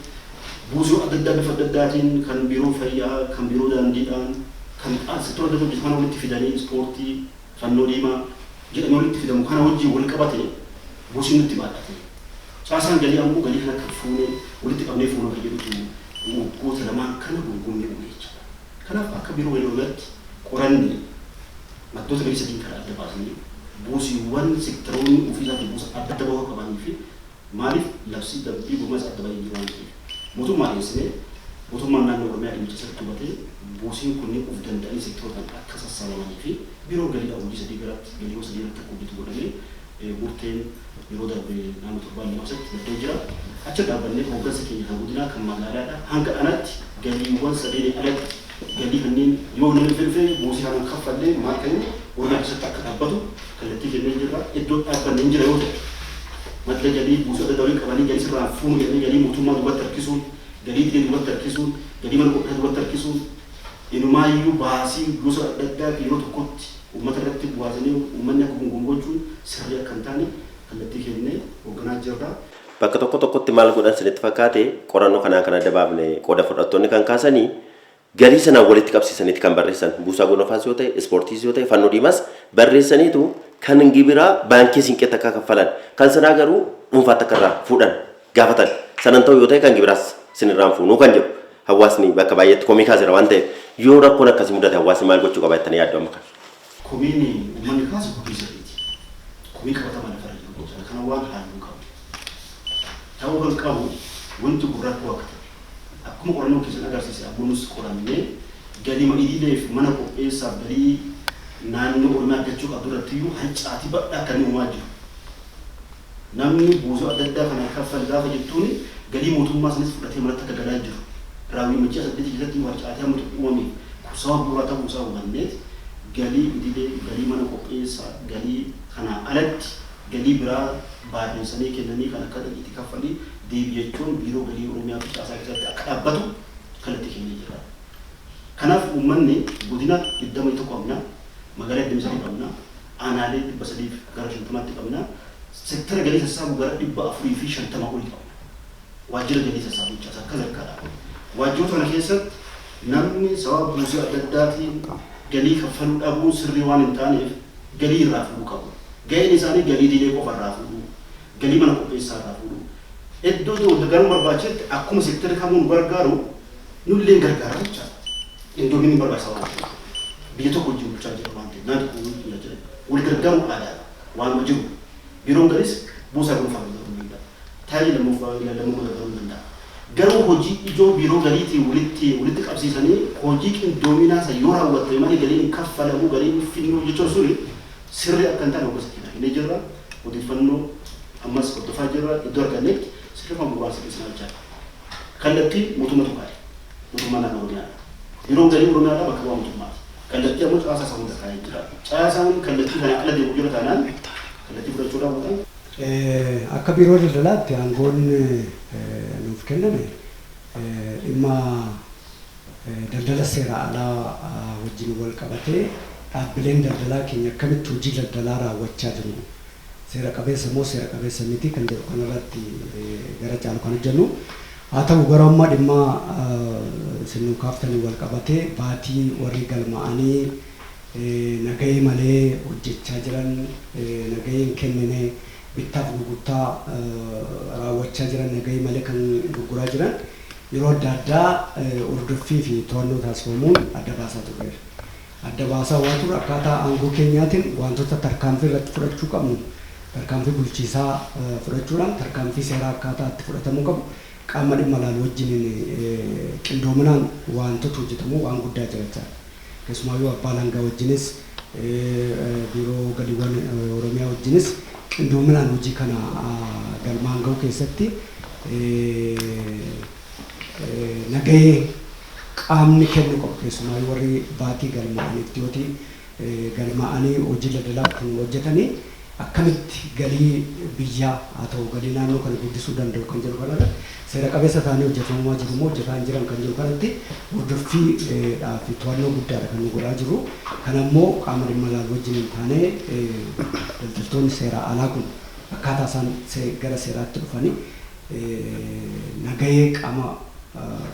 buusuu adda addaa bifa adda addaatiin kan biiroo fayyaa, kan biiroo daandiidhaan, kan seektora adda addaa hojjetu kana walitti fidanii, ispoortii, fannoo diimaa jedhamee walitti fidamu kana wajjin wal qabate buusiin nutti baay'ate. Caasaan galii ammoo galii kana akka fuunee walitti qabnee fuunuu kan jedhutu waggoota lamaan kana gungummii uume jechaadha. Kanaaf akka biiroo galii Oromiyaatti qoranne maddoota galii sadiin kana adda baasnee, buusiiwwan seektaroonni ofii isaatiin buusa adda adda bahuu qabanii fi maaliif labsii, dambii, gurmaa'insa adda bahee jiru waan ta'eef mootummaa dhiyeessinee, mootummaan naannoo Oromiyaa dhimmicha sirriitti hubatee buusiin kunniin of danda'anii seektarootaan akka sassaabamanii fi biiroon galiidhaan hojii sadii biratti galiiwwan sadii irratti akka hojjetu godhamee murteen yeroo darbe naannoo torbaan 2 keessatti darbee jira. Achi dhaabbannee hooggansa keenya kan godinaa, kan magaalaadha hanga aanaatti galiiwwan sadeenii alatti galii kanneen yoo namni dhufe dhufe buusii kanaan kaffallee maal kan Oromiyaa keessatti akka dhaabbatu kallattii kennee jirra. Iddoo dhaabbanne hin jira yoo ta'e, madda galii buusii adda addaa waliin qabanii galii sirraan fuunu jedhanii galii mootummaa duubatti harkisuun, galii idilee duubatti harkisuun, galii mana qopheessaa duubatti harkisuun, inumaayyuu baasii gosa adda addaa yeroo tokkotti uummata irratti bu'aasanii uummanni akka gungumu gochuun sirrii akka hin taane kallattii kennee hoogganaa jirra. Bakka tokko tokkotti maal godhan isinitti fakkaate? Qorannoo kanaan kan adda baafne, qooda fudhattoonni kan kaasanii Galii sanaan walitti qabsiisaniiti kan barreessan, buusaa gonofaas yoo ta'e, ispoortiis yoo ta'e, fannoo diimaas barreessaniitu kan gibiraa baankii siinqeetti akka kaffalan, kan sanaa garuu dhuunfaatti akka irraa fuudhan gaafatan. Sanan ta'u yoo ta'e kan gibiraas sinirraan fuunuu kan jedhu hawaasni bakka baay'eetti komii kaaseera waan ta'eef, yoo rakkoon akkasii mudate hawaasni maal gochuu qaba jettanii yaaddu amma kana? Komiin uummanni kaasu komii sirriiti. Komii qabatamaa lafarra jiru jechuudha. Kana waan halluu qabu. Ta'uu kan qabu wanti kun rakkoo akka ta'e, akkuma qorannoo keessan agarsiise ammoo nus qorannee galii idileef mana qopheessaaf galii naannoo Oromiyaa argachuu qabdu irrattiyyuu harcaatii bal'aa akka inni uumaa jiru. Namni buusoo adda addaa kana kaffal gaafa jettuun galii mootummaa sanis fudhatee manatti akka galaa jiru. Raawwii ji'a 8 keessatti harcaatii hamma tokko uumame sababa bu'uuraa ta'uu isaa hubanneet galii idilee, galii mana qopheessaa, galii kanaa alatti galii biraa baadheessanii kennanii kan akka dhaqxiitti kaffalii deebi jechuun biiroo galii Oromiyaa fi caasaa keessatti akka dhaabbatu kallattii kennee jira. Kanaaf uummanni godina 21 qabna, magaalaa 23 qabna, aanaalee 300 gara 50tti qabna, sektara galii sassaabu gara 450 olii qabna. Waajjira galii sassaabu caasaa akka zakkaadha. Waajjiroota kana keessatti namni sababa buusii adda addaatiin galii kaffaluu dhabuun sirrii waan hin taaneef galii irraa fuudhuu qabu. Ga'een isaanii galii idilee qofa irraa fuudhuu, galii mana qopheessaa irraa fuudhuu. Iddoo itti gargaaruun barbaachisetti akkuma sektara kamuu nu gargaaru nullee gargaara jechaadha. Qindoominni barbaachisaa waan ta'eef. Biyya tokko wajjin bulchaa jira waan ta'eef, nama tokko wajjin bulchaa jira. Wal gargaaruun aadaadha. Waanuma jiru. Biiroon galis buusaa gonfaa gargaaruu danda'a. Tajaajila lammummaa gargaaruu danda'a. Garuu hojii ijoo biiroo galiitiin walitti qabsiisanii hojii qindoominaa isa yoo raawwatte malee galiin kaffalamu, galiin finnuu jechuun suni sirrii akka hin taane hoggansa keenya kennee jirra. Odeeffannoo ammas hordofaa jirra. Iddoo argannetti sirreeffama bu'uuraa sirreessinaa jechaadha. Kallattii mootummaa tokkaati. Mootummaa naannoo Oromiyaadha. Biiroon galii Oromiyaadhaa bakka bu'aa mootummaati. Kallattii ammoo caasaa isaa hunda kaa'ee jira. Caasaan kallattii kana ala deemu jira taanaan kallattii fudhachuu raawwatan. Akka biiroo daldalaatti aangoon nuuf kenname dhimma daldala seera alaa wajjin wal qabatee dhaabbileen daldalaa keenya akkamitti hojii daldalaa raawwachaa jiru, seera qabeessa moo seera qabeessa miti kan jedhu kanarratti gara caalu kan hojjennu. Haa ta'u garuu amma dhimma isin nu kaaftanii wal qabatee baatii warri galmaa'anii nagahee malee hojjechaa jiran, nagahee hin kennine, bittaaf gurgurtaa raawwachaa jiran, nagahee malee kan gurguraa jiran yeroo adda addaa hordoffii fi to'annoo taasifamuun adda baasaa turreera. Adda baasaa waan turre akkaataa aangoo keenyaatiin wantoota tarkaanfii irratti fudhachuu qabnu tarkaanfii bulchiisaa fudhachuudhaan tarkaanfii seeraa akkaataa itti fudhatamuu qabu qaama dhimma ilaalu wajjiniin qindoominaan wantoota hojjetamu waan guddaa jira jechaadha. Keessumaayyuu abbaa alangaa wajjinis, biiroo galiiwwan Oromiyaa wajjinis qindoominaan hojii kana galmaan ga'uu keessatti nagahee qaamni kennu qabu, keessumaayyuu warri baatii galmaa'aniif dhiyootii galmaa'anii hojii daldalaa kan hojjetanii akkamitti galii biyyaa haa ta'u galii naannoo kana guddisuu danda'u kan jedhu kanarra seera qabeessa ta'anii hojjetamaa jiru moo hojjetaa hin jiran kan jedhu kanatti hordoffii fi to'annoo guddaadha kan nu godhaa jiru. Kana immoo qaama dhimma ilaalu wajjin hin taane daldaltoonni seera alaa kun akkaataa isaan gara seeraatti dhufanii nagahee qaama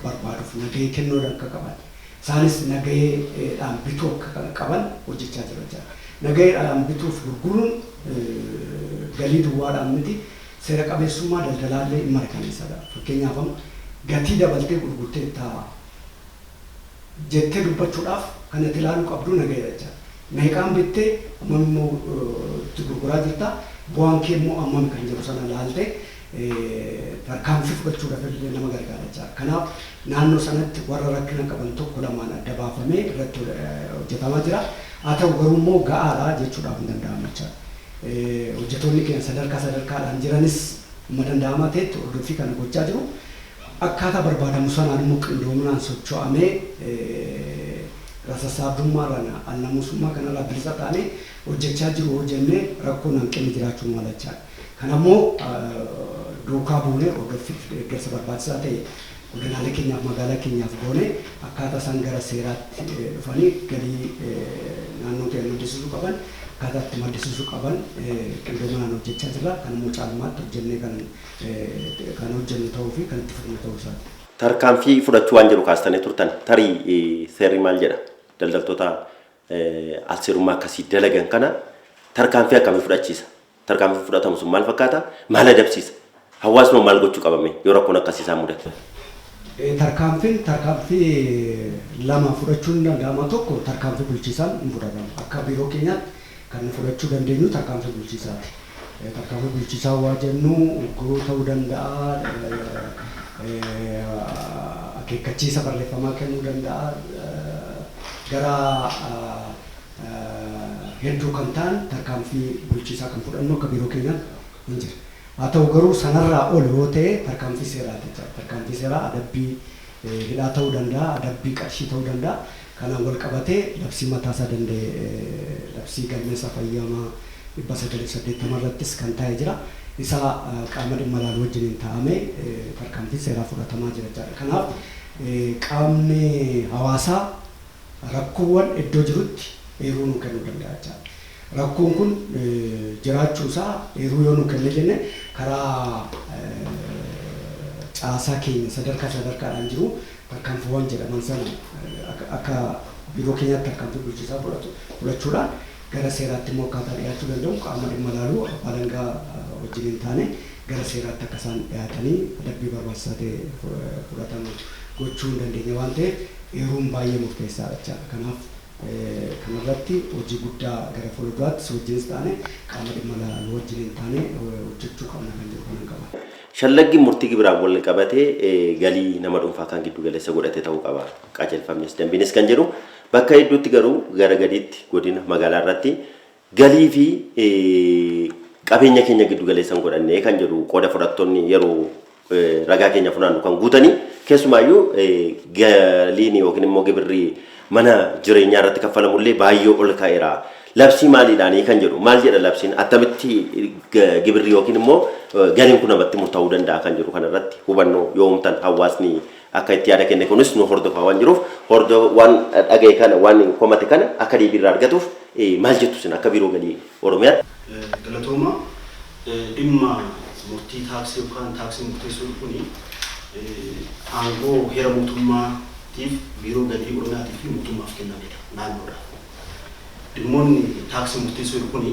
barbaaduuf nagahee kennuu akka qaban, isaanis nagaheedhaan bituu akka qaban hojjechaa jira jechaadha. Nagaheedhaan bituuf gurguruun galii duwwaadhaan miti, seera qabeessummaa daldalaallee hin mirkaneessadha. Fakkeenyaaf gatii dabaltee gurgurtee ta'a jettee dubbachuudhaaf kan ati ilaaluu qabdu nagaheedha jechaadha. Meeqaan bittee, hammam immoo itti gurguraa jirta, bu'aan kee immoo hammam kan jedhu sana ilaaltee tarkaanfii fudhachuudhaaf illee nama gargaara jechaadha. Kanaaf naannoo sanatti warra rakkina qaban tokko lamaan adda baafamee irratti hojjetamaa jira. Haa ta'u garuu immoo ga'aadha jechuudhaaf hin danda'amu jechaadha. Hojjetoonni keenya sadarkaa sadarkaadhaan jiranis amma danda'amaa ta'etti hordoffii kana gochaa jiru. Akkaataa barbaadamu sanaan immoo qindoominaan socho'amee sassaabdummaarraan alnamuusummaa kanarraa bilisa taanee hojjechaa jiru hojjennee rakkoon hanqinni jiraachuu mala jechaadha. Kanammoo duukaa buunee hordoffii fi deeggarsa barbaachisaa ta'e godinaalee keenyaaf magaalaa keenyaaf goone akkaataa isaan gara seeraatti dhufanii galii naannoo keenya maddisiisuu qaban akkaataa itti maddisiisuu qaban qindoominaan hojjechaa jirra. Kan immoo caalmaatti hojjennee kan hojjennu ta'uu fi kan itti fufnu ta'uu isaati. Tarkaanfii fudhachuu waan jedhu kaastanii turtan, tarii seerri maal jedha? Daldaltoota alseerummaa akkasii dalagan kana tarkaanfii akkamii fudhachiisa? Tarkaanfii fudhatamu sun maal fakkaata? Maal adabsiisa? Hawaasni maal gochuu qabame yoo rakkoon akkasii isaan mudate? Tarkaanfiin tarkaanfii lama fudhachuun ni danda'ama. Tokko tarkaanfii bulchiisaan ni fudhatama. Akka biiroo keenyaatti kan nu fudhachuu dandeenyu tarkaanfii bulchiisaati. Tarkaanfii bulchiisaa waa jennu ugguruu ta'uu danda'a, akeekkachiisa barreeffamaa kennuu danda'a. Gara hedduu kan ta'an tarkaanfii bulchiisaa kan fudhannu akka biiroo keenyaatti hin jira. Haa ta'u garuu sanarraa ol yoo ta'e tarkaanfii seeraati jechaadha. Tarkaanfii seeraa adabbii hidhaa ta'uu danda'a, adabbii qarshii ta'uu danda'a. Kanaan wal qabatee labsii mataasaa danda'e, labsii galmeessa fayyamaa 980 irrattis kan taa'ee jira. Isa qaama dhimma ilaalu wajjiniin taa'amee tarkaanfii seeraa fudhatamaa jira jechaadha. Kanaaf qaamni hawaasaa rakkoowwan iddoo jirutti eeruu nuu kennuu danda'a jechaadha. Rakkoon kun jiraachuu isaa eeruu yoo nuu kenne jenne, karaa caasaa keenya sadarkaa sadarkaadhaan jiru tarkaanfiiwwan jedhaman sana akka biiroo keenyaatti tarkaanfii bulchiisaa fudhachuudhaan gara seeraatti immoo akkaataa dhiyaachuu danda'u qaama dhimma ilaalu abbaa alangaa wajjiniin taane gara seeraatti akka isaan dhiyaatanii adabbii barbaachisaa ta'e fudhatamu gochuu hin dandeenya waan ta'eef eeruun baay'ee murteessaadha jechaadha. Kanaaf kanarratti hojii guddaa gara fuulduraatti wajjinis taane qaama dhimma ilaalu wajjiniin taane hojjechuu qabna kan jedhu kanan qaba. Shallaggiin murtii gibiraan wal qabatee galii nama dhuunfaa kan giddu galeessa godhate ta'uu qaba. Qajeelfamnis dambiinis kan jedhu bakka hedduutti garuu gara gadiitti godina magaalaa irratti galii fi qabeenya keenya giddu galeessa hin godhanne kan jedhu qooda fudhattoonni yeroo ragaa keenya funaannu kan guutanii, keessumaayyuu galiin yookiin immoo gibirri mana jireenyaa irratti kaffalamullee baay'ee ol ka'eera. Labsii maaliidhaanii kan jedhu, maal jedha labsiin, attamitti gibirri yookiin immoo galiin kun namatti murtaa'uu danda'a kan jedhu kanarratti hubannoo yoo uumtan, hawaasni akka itti yaada kenne kunis nu hordofaa waan jiruuf, waan dhagaye kana, waan komate kana akka deebii irraa argatuuf maal jettu isin akka biiroo galii Oromiyaatti? Galatooma. Dhimma murtii taaksii yookaan taaksii murteessuu kuni aangoo heera mootummaatiif biiroo galii Oromiyaatii fi mootummaaf kennamedha naannoodhaaf. Dhimmoonni taaksii murteessuu kuni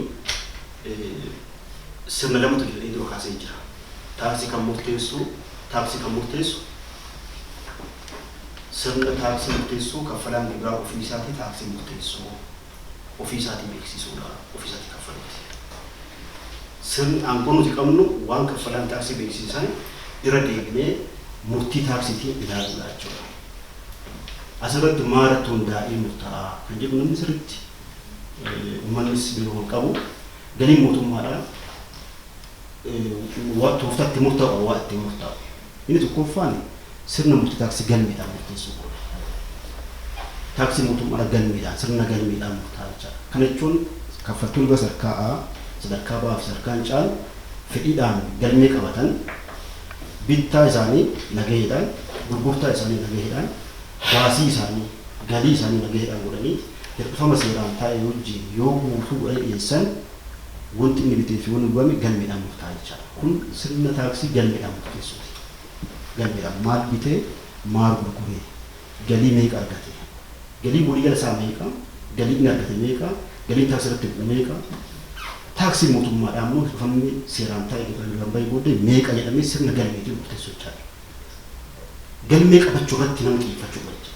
sirna lamatu jedhee dura kaasee jira. Taaksii kan murteessu sirna taaksii murteessuu kaffalaan gibiraa ofii isaatii taaksii murteessuu, ofii isaatii beeksisuudha, ofii isaatii kaffaluuti. Sirni aangoo nuti qabnu waan kaffalaan taaksii beeksisan irra deebinee murtii taaksiitiin ilaaluudha jechuudha. Asirratti maalirratti hundaa'ee murtaa'a kan jedhu namni sirriitti uummannis beekuu kan qabu, galiin mootummaadhaan tooftaatti murtaa'u qaba, waa ittiin murtaa'u. Inni tokkoffaan sirna murtii taaksii galmeedhaan murteessuu qaba. Taaksii mootummaadhaan galmeedhaan, sirna galmeedhaan murtaa'a jechaadha. Kana jechuun kaffaltoonni gosa sadarkaa A, sadarkaa B fi sadarkaa C fedhiidhaan galmee qabatan, bittaa isaanii nagaheedhaan, gurgurtaa isaanii nagaheedhaan, baasii isaanii, galii isaanii nagaheedhaan godhanii hir'ifama seeraan taa'e wajjin yoo guutuu godhanii dhiyeessan, wanti inni bitee fi wanni gurgurame galmeedhaan murtaa'a jechaadha. Kun sirna taaksii galmeedhaan murteessuuti. Galmeedhaan maal bitee, maal gurguree, galii meeqa argate, galii waliigala isaa meeqa, galii inni argate meeqa, galiin taaksii irratti bu'u meeqa, taaksii mootummaadhaan immoo hir'ifamni seeraan taa'e kan bahee booddee meeqa jedhamee sirna galmeetiin murteessuu jechaadha. Galmee qabachuu irratti namni xiyyeeffachuu qaba jechuudha.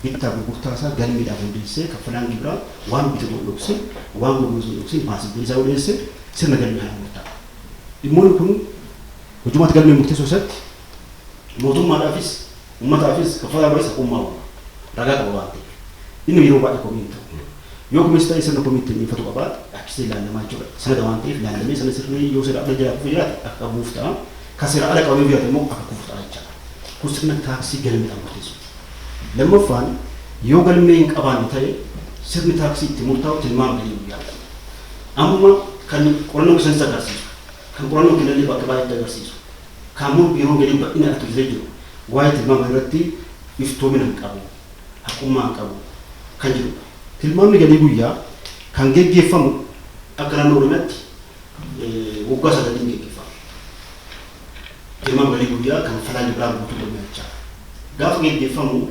Bittaa gurgurtaa isaa galmeedhaan hundeessee kaffalaan gibiraa waan bitatu hin dhoksin, waan gurguratu hin dhoksin, baasii isaa hundeessee sirna galmee kana murtaa'a. Dhimmoonni kun hojumaatti galmee murteessuu keessatti mootummaadhaafis uummataafis kaffalaa baay'ee haqummaa uuma. Ragaa qaba waan ta'eef. Inni yeroo baay'ee komii hin ta'u. Yoo kunis ta'e sirna komii ittiin dhiyeeffatu qabaate akkasii ilaalamaa jechuudha. Sanada waan ta'eef ilaalamee sana sirrii yoo seera ala jalaa kufu jiraate akka buuf ta'a. Kan seera ala qabamee jiraate immoo akka kufu ta'a jechaadha. Kun sirna taaksii galmeedhaan murteessuuti. Lammaffaan, yoo galmee hin qabaanne ta'e, sirni taaksii itti murtaa'u tilmaama galii guyyaa. Amma kan qorannoo keessatti agarsiisu, kan qorannoo kennallee bakka baay'eetti agarsiisu, kan immoo biiroon galii bal'inaan itti hojjetee jiru waa'ee tilmaama irratti iftoomina hin qabu, haqummaa hin qabu kan jedhudha. Tilmaamni galii guyyaa kan geggeeffamu akka naannoo Oromiyaatti waggaa 9tiin geggeeffama. Tilmaama galii guyyaa kan falaa gibiraa guutuu Oromiyaa jechaadha. Gaafa geggeeffamu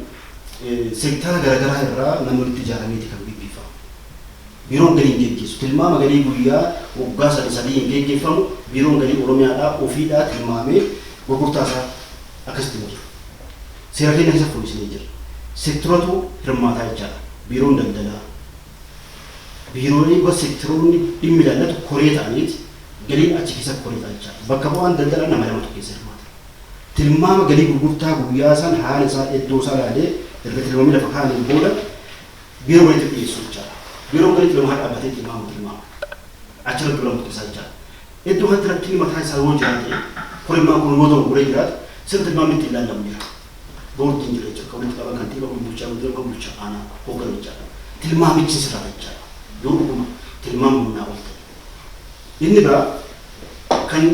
seektara garaagaraa irraa namni walitti ijaarameeti kan geggeeffamu. Biiroon galii hin geggeessu. Tilmaama galii guyyaa waggaa sadii sadii hin geggeeffamu. Biiroon galii Oromiyaadhaa ofiidhaa tilmaamee gurgurtaa isaa akkasitti jira. Seera keenya keessa fooyyessinee jira. Seektoratu hirmaataa jechaadha. Biiroon daldalaa, biiroolee gosa seektoroonni dhimmi ilaallatu koree ta'aniiti galiin achi keessa koree ta'a jechaadha. Bakka bu'aan daldalaa nama lamatu keessa hirmaata. Tilmaama galii gurgurtaa guyyaa san haala isaa iddoo isaa ilaalee erga tilmaamni lafa kaa'aniin booda biiroo galiitti dhiyeessu jechaadha. Biiroon galii tilmaama dhaabbatee tilmaama tilmaama. Achirratti dura murteessaa jechaadha. Iddoo kanatti rakkinni mataa isaa yoo jiraate, korimmaan kun yoo dogoggoree jiraate, sirna tilmaamni ittiin ilaalamu jira. Boordiin jira jechuudha. Kan walitti qaban kantiibaa, kan bulchaa godina, kan bulchaa aanaa hoogganu jechaadha. Tilmaamichi sirraata jechaadha. Yoo dhuguma tilmaamni humnaa ol ta'e. Inni biraa kan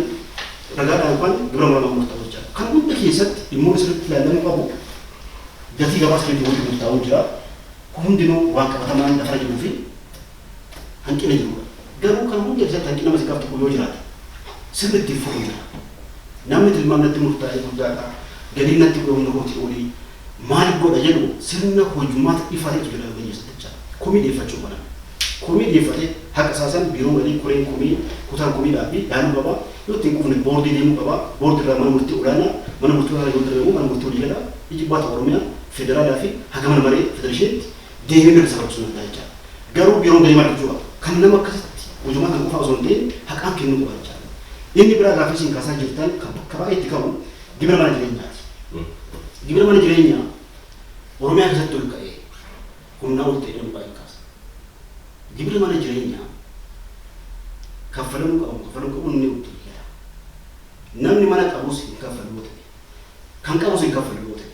ragaadhaan yookaan gibira muramaa murtaa'u jechaadha. Kan hunda keessatti dhimmoonni sirriitti ilaalamuu qabu gatii gabaa sirriitti wanti murtaa'u jira. Kun hundinuu waan qabatamaan lafarra jiruu fi hanqina jirudha. Garuu kan hunda keessatti hanqina masiqaaf tokko yoo jiraate, sirni ittiin furu jira. Namni tilmaamni natti murtaa'e guddaadha. Galiin natti godhamu kootii olii maal godha jedhu sirna hojmaata ifaa ta'etu jira biyya keessatti jechaadha. Komii dhiyeeffachuu qaba namni. Komii dhiyeeffatee haqa isaa san biiroon galii, koreen komii, kutaan komii dhaabbii ilaaluu qaba. Yoo ittiin quufne boordii deemuu qaba. Boordii irraa mana murtii olaanaa, mana murtii olaanaa yoo deemu mana murtii waliigalaa, ijibbaata Oromiyaa, federaalaa fi haga mana maree federeeshiniitti deemee mirga isaa kabachisuu danda'a jechaadha. Garuu biiroon galii maal gochuu qaba? Kan nama akkasitti hojmaata kan qofaa osoo hin ta'in haqaan kennuu qaba jechaadha. Inni biraa gaaffii isin kaasaa jirtan kan bakka baay'eetti ka'u gibira mana jireenyaati. Gibira mana jireenyaa Oromiyaa keessatti ol ka'ee humnaa ol ta'e namni baay'een kaasa. Gibirri mana jireenyaa kaffalamuu qabu, kaffalamuu qabu inni itti gala. Namni mana qabus hin kaffalu yoo ta'e, kan qabus hin kaffalu yoo ta'e,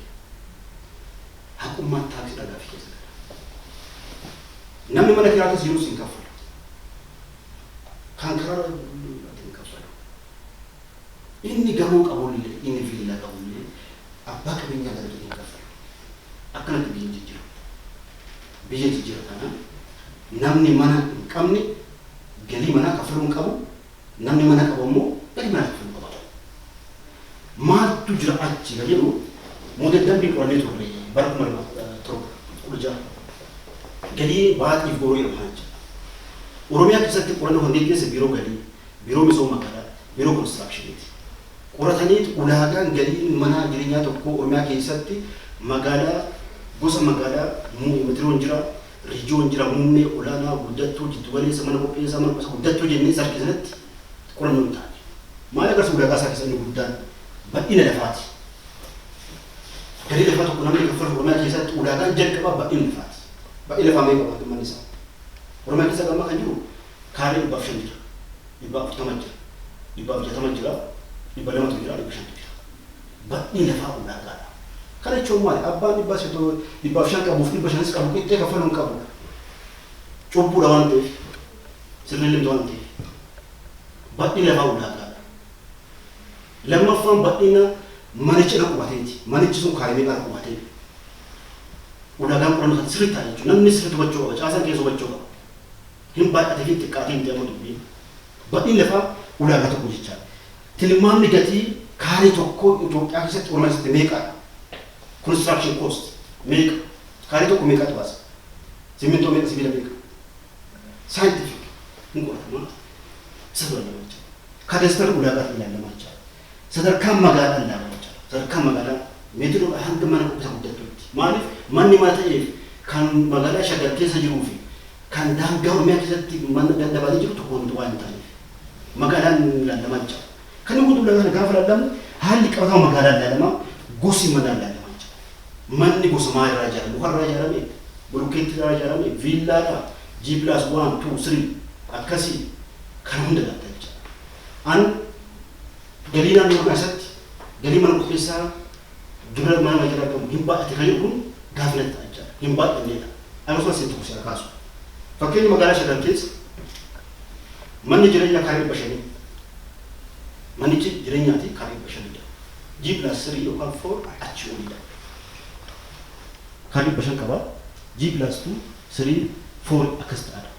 haqummaan taaksii dhagaa fi keessa gala. Namni mana kiraa keessa jirus hin kaffalu. Kan karaa hin kaffalu. Inni gamoo qabullee, inni viillaa qabullee, abbaa qabeenyaa daraja hin kaffalu. Akkanatti biyya jijjiiru. Biyya jijjiira taanaan namni mana hin qabne galii manaa kaffaluu hin qabu, namni mana qabu ammoo galii manaa kaffaluu qaba. Maaltu jira achi kan jedhu model dambii qorannee turre bara 2007, 16 galii baaxiif gooroo jedhamu kana jechuudha. Oromiyaa keessatti qorannoo kan geggeesse biiroo galii, biiroo misooma magaalaa, biiroo konistiraakshiniiti. Qorataniit ulaagaan galiin mana jireenyaa tokkoo Oromiyaa keessatti magaalaa, gosa magaalaa, metiroon jira, riijiyoon jira, muummee, olaanaa, guddattuu, jiddugaleessa, mana qopheessaa, mana qopheessaa guddattuu jennee sarkii sanatti qorannoo hin taane. Maal agarsiisa ulaagaa isaa keessa inni guddaan bal'ina lafaati. Galii lafaa tokko namni kaffalu Oromiyaa keessatti ulaagaan jalqabaa bal'ina lafaati. Bal'ina lafaa meeqa qaba manni isaa? Oromiyaa keessa amma kan jiru kaaree 105 jira, 140 jira, 160 jira, 200tu jira, 500tu jira. Bal'inni lafaa ulaagaadha. Kana jechuun maali? Abbaan 105 qabuuf 500s qabu qixxee kaffaluu hin qabu. Cubbuudha waan ta'eef, sirni limta waan ta'eef. Bal'inni lafaa ulaagaadha. Lammaffaan bal'ina manicha irra qubateeti. Manichi sun kaaree meeqa irra qubatee? Ulaagaan qorannoo isaatti sirriitti ta'a jechuudha. Namni sirriitti hubachuu qaba. Caasaan keessa hubachuu qaba. Hin baay'atee fi xiqqaatee miti amma dubbiin. Bal'inni lafaa ulaagaa tokko jechaadha. Tilmaamni gatii kaaree tokkoo Itoophiyaa keessatti, Oromiyaa keessatti meeqaadha? Construction cost meeqa? Kaaree tokko meeqatu baasa? Simmintoo meeqa? Sibiila meeqa? Scientific hin qoratama. Isa dura ilaalama jechaadha. Kadastarri ulaagaatti ilaalama jechaadha. Sadarkaan magaalaa ilaalama jechaadha. Sadarkaan magaalaa meetiroodha hanga mana qophisa guddattuutti. Maaliif manni mana ta'eef kan magaalaa Shaggar keessa jiruu fi kan daangaa Oromiyaa keessatti mana ganda baatee jiru tokko wanti waan hin taaneef. Magaalaan ilaalamaa jechaadha. Kan inni guutuu ulaagaa kana gaafa ilaalamu haalli qabatama magaalaa ilaalama, gosi manaa ilaalama jechaadha. Manni gosa maal irraa ijaarame? Muka irraa ijaarame? Bolokkeettii irraa ijaarame? Viillaadha? G+1, 2, 3 akkasii kana hunda ilaalta jechaadha. An galii naannoo Oromiyaa keessatti galii mana qopheessaa gibira mana majjala argamu hin baay'ate kan jedhu kun gaaffii natti ta'a jechaadha. Hin baay'anneedha. Akkasumas isin tokko si kaasu. Fakkeenya magaalaa Shaggar keessa manni jireenyaa kaaree 500, manichi jireenyaati kaaree 500dha. G+3 yookaan 4 achi oliidha. Kaaree 500 qaba. G+2, 3, 4 akkas ta'adha.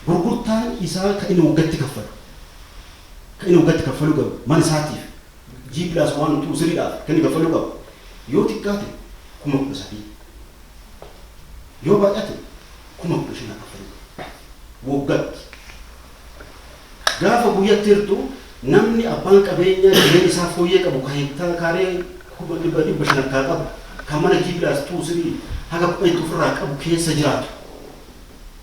Gurgurtaan isaa kan inni waggaatti kaffalu, kan inni waggaatti kaffaluu qabu mana isaatiif G+1, 2, 3 dhaaf kan inni kaffaluu qabu Yoo xiqqaate 13,000, yoo baay'ate 15,000 kaffaluu qaba. Waggaatti. Gaafa guyyatti hirtu, namni abbaan qabeenyaa jireenya isaa fooyyee qabu, kan hektaara kaaree 500,000 harkaa qabu, kan mana G+2, 3 haga 10tti ofirraa qabu keessa jiraatu,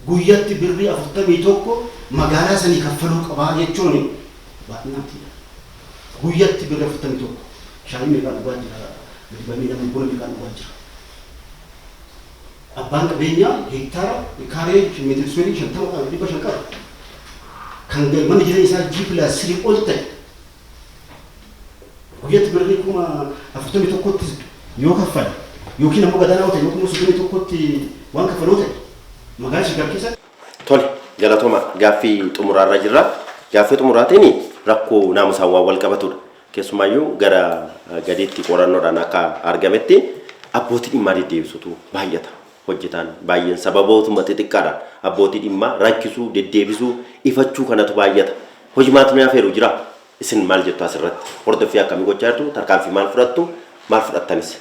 guyyatti birrii 41 magaalaa sanii kaffaluu qabaa jechuun baay'inaatiidha. Guyyatti birrii 41, shaayii meeqaan dhugaa jira? Gadi bamee namni buna meeqaan dhugaa jira? Abbaan qabeenyaa hektaara kaaree meetira iskuweerii 50 500 qabu, kan manni jireenya isaa G+3 ol ta'e, guyyatti birrii 41,000tti yoo kaffale, yookiin ammoo gadaanaa ta'e, yookiin immoo 31tti waan kaffaluu ta'e magaalaa Shaggar keessatti. Tole, galatooma. Gaaffii xumuraarra jirra. Gaaffii xumuraatiin rakkoo naamusaan waan wal qabatudha. Keessumaayyuu gara gadiitti qorannoodhaan akka argametti abbootii dhimmaa deddeebisutu baay'ata. Hojjetaan baay'een sababootuma xixiqqaadhaan abbootii dhimmaa rakkisuu, deddeebisuu, ifachuu kanatu baay'ata. Hojimaatni hafeeru jira. Isin maal jettu asirratti? Hordoffii akkamii gochaa jirtu? Tarkaanfii maal fudhattu? Maal fudhattanis?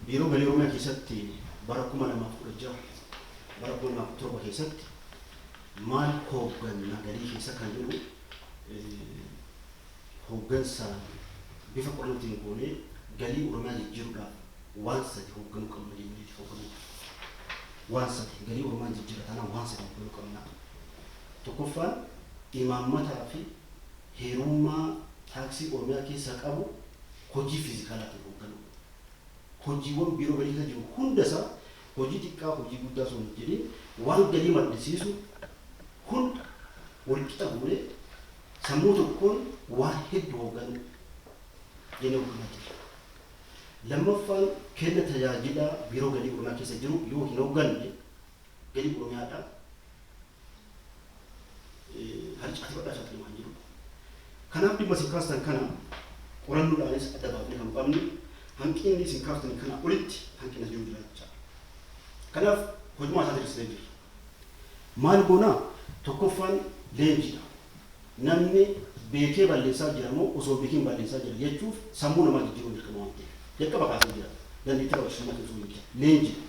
Biiroo Galii Oromiyaa keessatti bara 2016, bara 2017 keessatti maal hoogganna galii keessa kan jedhu, hooggansa bifa qorannootiin goonee, galii Oromiyaa jijjiiruudhaaf waan sadi hoogganuu qabna jenneeti hoogganuu jirra. Waan sadi galii Oromiyaa jijjiirra taanaan waan sadi hoogganuu qabna. Tokkoffaan, imaammataa fi heerummaa taaksii Oromiyaa keessaa qabu hojii fiizikaalaatiin hoogganuu. Hojiiwwan biiroo galii keessa jiru hundasaa, hojii xiqqaa hojii guddaa osoo hin jedhin, waan galii maddisiisu hunda walqixa goonee sammuu tokkoon waan hedduu hoogganuu jennee hoogganaa jirra. Lammaffaan, kenna tajaajilaa biiroo galii Oromiyaa keessa jiru yoo hin hoogganne galii Oromiyaadhaa harcaatii bal'aa saaxilamaa hin jirudha. Kanaaf dhimma isin kaastan kana qorannoodhaanis adda baafnee kan qabnu, hanqinni isin kaaftan kana olitti hanqina jiru jira jechaadha. Kanaaf hojumaa isaa diriirsinee jirra. Maal goonaa? Tokkoffaan leenjiidha. Namni beekee balleessaa jira moo osoo beekiin balleessaa jira jechuuf sammuu namaa jijjiiruun dirqama waan ta'eef. Jalqaba kaasee jira. Dandeettii raawwachiisummaa cimsuu jecha. Leenjiidha.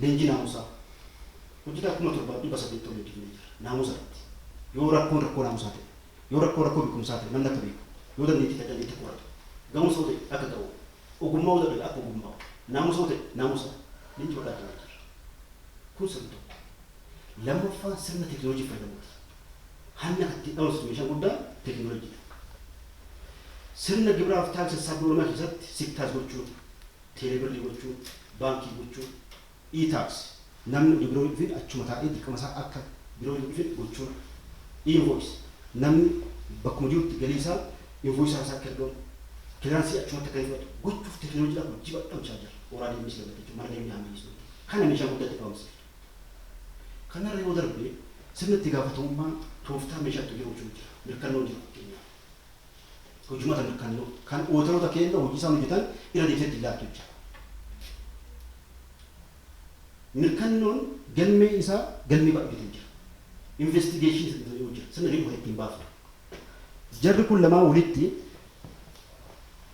Leenjii naamusaa. Hojjetaa 7,800 ol leenjifnee jira. Naamusa irratti. Yoo rakkoon rakkoo naamusaa ta'e, yoo rakkoo rakkoo beekumsaa ta'e namni akka beeku, yoo dandeettii ta'e dandeettii akka horatu, ga'umsa yoo ta'e akka ga'u, ogummaa yoo ta'e akka ogummaa'u, naamusa yoo ta'e naamusa leenjii bal'aa kennaa jirra. Kun sirni tokko. Lammaffaan sirna teekinooloojii fayyadamuuti. Hanna kan ittiin dhabamsiisu meeshaan guddaan teekinooloojiidha. Sirna gibiraaf taaksii sassaabbii Oromiyaa keessatti SIGTAS gochuun, teelebirrii gochuun, baankii gochuun, e-tax, namni hojii biroo hin dhufin achuma taa'ee dirqama isaa akka biroo hin dhufin gochuun, e-invoice, namni bakkuma jirutti galii isaa invoice isaa akka ergamu, clearance achumatti akka inni fudhatu gochuuf teekinooloojiidhaaf hojii bal'aa hojjechaa jirra. Ooraa deemee si dabalata jechuudha. Mala galii ammayyeessuu. Kana meeshaa guddaatti dhabamsiiftu. Kanarra yoo darbe sirna itti gaafatamummaa tooftaa meeshaa itti hojii gochuun jira. Mirkannoon jira fakkeenyaaf. Hojumata mirkannoo kan ooditaroota keenya hojii isaan hojjetan irra deebisee itti laattu jira. Mirkannoon galmee isaa galmee baay'ee hojjetan jira. Investigeeshinii isa yoo jira. Sirna galii ittiin baaftu. Jarri kun lamaan walitti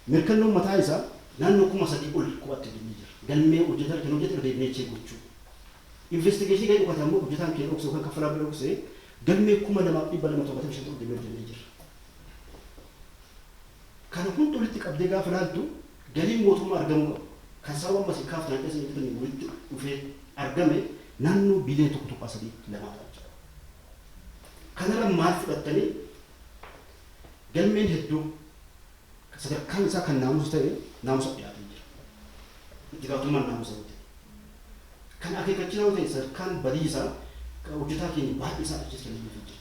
mirkannoon mataa isaa naannoo 3,000 ol kophaatti hojjennee jira. Galmee hojjetan kan hojjete irra deebinee check gochuu. Investigeeshinii kan dhokate ammoo hojjetaan keenya dhokse yookaan kaffalaa bira dhokse galmee 2,275 ta'u hojjennee hojjennee jirra. Kana hunda walitti qabdee gaafa ilaaltu galiin mootummaa argamuu qabu. Kan sababa amma isin kaaftan hanqina isin hojjetanii walitti dhufee argame naannoo biliyoona 1.32 ta'a jechuudha. Kanarra maal fudhattanii, galmeen hedduu sadarkaan isaa kan naamusa ta'e naamusa dhiyaatee jira. Itti gaafatamummaan naamusa yoo ta'e. Kan akeekkachiisaa yoo ta'e, sadarkaan badii isaa hojjetaa keenya baay'ee isaa achiis kennameefii jira.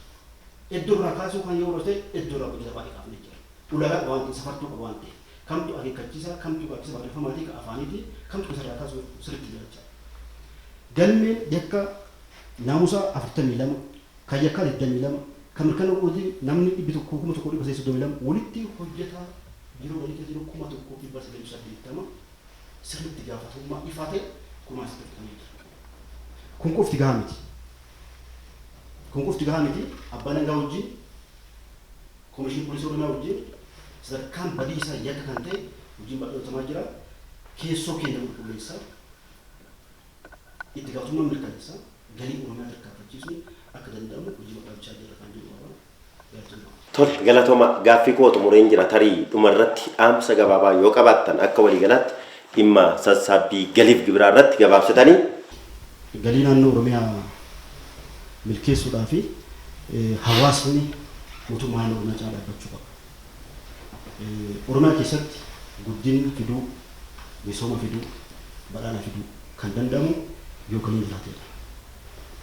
Iddoo irraa kaasuu kan yoo ta'e, iddoo irraa hojjetaa baay'ee kaafnee jira. Ulaagaa qaba waan ta'eef, safartuu qaba waan ta'eef, kamtu akeekkachiisaa, kamtu gaaffisa barreeffamaatii ka afaaniiti, kamtu isarraa kaasuu sirriitti jira jechaadha. Galmeen yakka naamusaa 42, kan yakkaa 22, kan mirkanoo godhuutiin namni 100 1,332, walitti hojjetaa yeroo galii keessa jiru 1,980 sirriitti gaafatamummaa ifaa ta'e kurmaasitti fudhatamee jira. Kun qofti gahaa miti. Kun qofti gahaa miti. Abbaa alangaa wajjin, Komishinii Poolisii Oromiyaa wajjin sadarkaan badii isaa yakka kan ta'e hojiin bal'aa hojjetamaa jira. Keessoo keenya qulqulleessaa, itti gaafatamummaa mirkaneessaa, galii Oromiyaa tarkaanfachiisuun akka danda'amu hojii maqaabichaa jira kan jedhu qaba. Galatoomaa. Tole, galatooma. Gaaffii koo xumureen jira. Tarii dhumarratti dhaamsa gabaabaa yoo qabaattan akka waliigalaatti dhimma sassaabbii galiif gibiraa irratti gabaabsitanii. Galii naannoo Oromiyaa milkeessuudhaa fi hawaasni mootummaa naannoo Oromiyaa cinaa dhaabbachuu qaba. Oromiyaa keessatti guddina fiduu, misooma fiduu, badhaadhina fiduu kan danda'amu yoo galiin jiraatedha.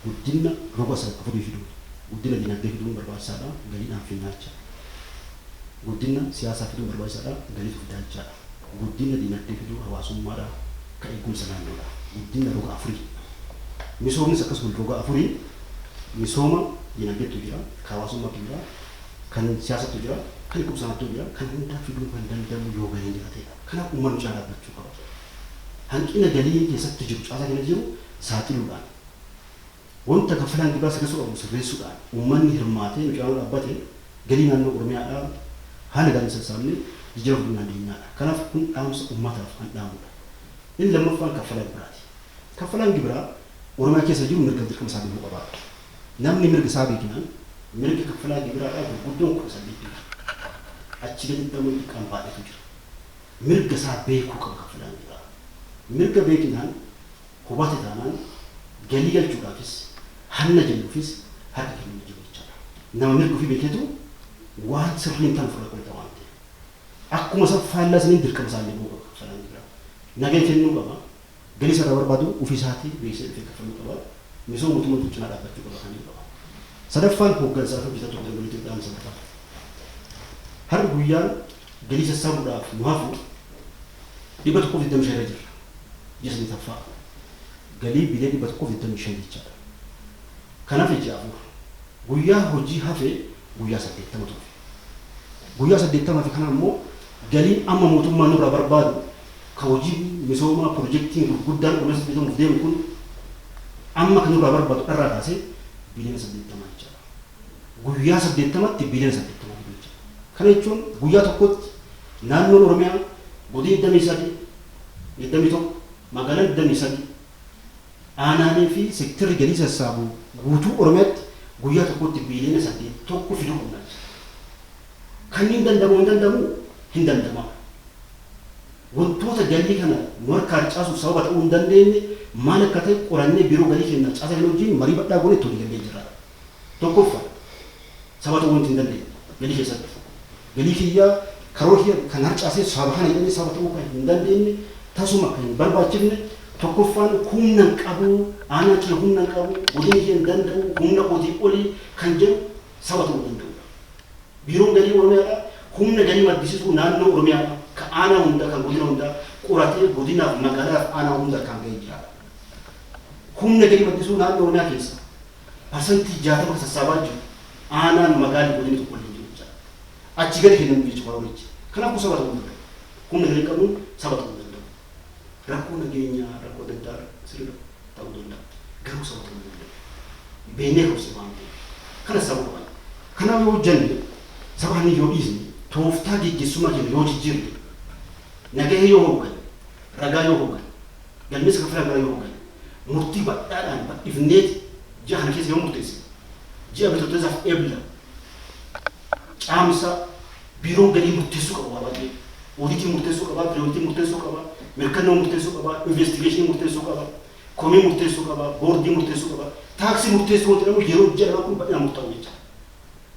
Guddina roga afurii fiduu, guddina dinagdee fiduun barbaachisaadha, galiidhaan finnaa jechaadha. Guddina siyaasaa fiduun barbaachisaadha, galiitu fidaa jechaadha. Guddina dinagdee fiduu hawaasummaadha, kan eegumsa naannoodha. Guddina roga afurii. Misoomnis akkasuma roga afurii, misooma dinagdeetu jira, kan hawaasummaatu jira, kan siyaasatu jira, kan eegumsa naannootu jira, kan hundaa fiduu kan danda'amu yoo galiin jiraatedha. Kanaaf uummanni cinaa dhaabbachuu qaba. Hanqina galii keessatti jiru, caasaa keessa jiru saaxiluudhaan, wanta kaffalaan gibiraa sirreessuu qabu sirreessuudhaan uummanni hirmaatee nu cinaa dhaabbate galii naannoo Oromiyaadhaa haala gaariin sassaabnee jijjiirama fiduu dandeenyaadha. Kanaaf kun dhaamsa uummataaf kan dhaamudha. Inni lammaffaan kaffalaa gibiraati. Kaffalaan gibiraa Oromiyaa keessa jiru mirga dirqama isaa beekuu qaba. Namni mirga isaa beeknaan mirga kaffalaa gibiraadhaa gurguddoon 18 jira. Achi gaditti ammoo xiqqaan baay'eetu jira. Mirga isaa beekuu qaba kaffalaan gibiraa. Mirga beeknaan hubate taanaan galii galchuudhaafis hanna jennuufis harka kennuu jiru jechaadha. Nama mirga ofii beeketu waan sirriin tan fura qolta waan ta'eef. Akkuma isa faallaa saniin dirqama isaa illee bahuu qaba kaffalaan gibiraa. Nagaya kennuu qaba. Galii isa irraa barbaadu ofii isaatii beeksisee dhufee kaffaluu qaba. Misooma mootummaa cinaa dhaabbachuu qaba kan jedhu qaba. Sadaffaan hooggansaa fi hojjetaa turtan walitti dhaamsa barbaada. Har'i guyyaan galii sassaabuudhaaf nu hafu 125 irra jirra. Ji'a sadaffaa. Galii bilee 125 jechaadha. Kanaaf ji'a 4. Guyyaa hojii hafe guyyaa 80 ture. Guyyaa 80 fi kana immoo galiin amma mootummaan nurraa barbaadu ka hojii misoomaa pirojektiin gurguddaan Oromiyaa bitamuuf deemu kun amma kan nurraa barbaadu dharraa kaasee biliyoona 80 jechaadha. Guyyaa 80tti biliyoona 80 fiduu jechaadha. Kana jechuun guyyaa tokkotti naannoon Oromiyaa godina 23, 21, magaalaan 23, aanaalee fi seektarri galii sassaabu guutuu Oromiyaatti guyyaa tokkotti biliyoona 8 fiduu qabna jechaadha. Kanneen danda'amu hin danda'amu hin danda'amu. Wantoota galii kana nu harkaa harcaasuuf sababa ta'uu hin dandeenye maal akka ta'e qorannee biiroo galii keenya caasaa kana wajjin marii bal'aa goonee itti walii jirra. Tokkoffaa sababa ta'uu wanti hin dandeenye galii keessatti. Galii kiyyaa karoora kiyya kan harcaasee sababa kana jedhamee sababa ta'uu kan hin dandeenye tasuma kan hin barbaachifne tokkoffaan humna hin qabu, aanaa kiyya humna hin qabu, godinni kiyya hin danda'u, humna kootii olii kan jedhu sababa ta'uu danda'udha. Biiroon galii Oromiyaadhaa humna galii maddisiisuu naannoo Oromiyaadhaa kan aanaa hundaa kan godina hundaa qoratee godinaaf magaalaaf aanaa hunda kan ga'ee jiraadha. Humna galii maddisiisuu naannoo Oromiyaa keessa 60% kan sassaabaa jiru aanaan magaalli godinni tokko illee hin jiru jechaadha. Achi gadi kennamu jechuudha horichi. Kanaaf kun saba ta'uu hin danda'u. Humna galii qabuun saba ta'uu hin danda'u. Rakkoo nageenyaa rakkoo adda addaa sirriidha ta'uu danda'a. Garuu saba ta'uu hin danda'u. Beeknee kabse waan ta'eef. Kana saba qaban. Kanaaf yoo hojjenne saba kana yoo dhiisne tooftaa geggeessummaa keenya yoo jijjiirre nagahee yoo hoogganne ragaa yoo hoogganne galmeessa kaffalaa gibiraa yoo hoogganne murtii bal'aadhaan bal'ifneeti ji'a kana keessa yoo murteessine ji'a bitootessaaf ebla caamsaa biiroon galii murteessuu qaba waa baay'ee. Ooditii murteessuu qaba, piriyooritii murteessuu qaba, mirkannoo murteessuu qaba, investigeeshinii murteessuu qaba, komii murteessuu qaba, boordii murteessuu qaba. Taaksii murteessuu wanti jedhamu yeroo ji'a lama kun bal'inaan murtaa'u jechaadha.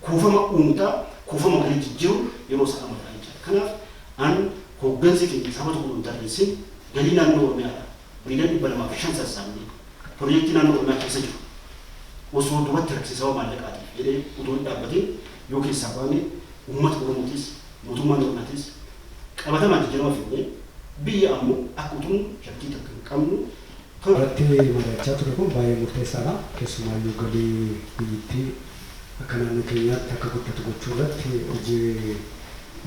Kuufama uumtaa, kuufama galii jijjiiruun yeroo isaa amma ta'a jechaadha. Kanaaf an hooggansi keenya saba tokko hin tarreessin galii naannoo Oromiyaadha. Biliyoona 205 sassaabnee pirojektii naannoo Oromiyaa keessa jiru osoo duubatti rakkise sababa maallaqaatiif jedhee utuu hin dhaabbatin yoo keessaa baane uummata Oromootis mootummaan Oromiyaatis qabatamaan jijjiirama fidnee biyya ammoo akka utuun shakkii takka hin qabnu Irratti mari'achaa ture kun baay'ee murteessaadha. Keessumaayyuu galii biyyittii akka naannoo keenyaatti akka guddatu gochuu irratti hojii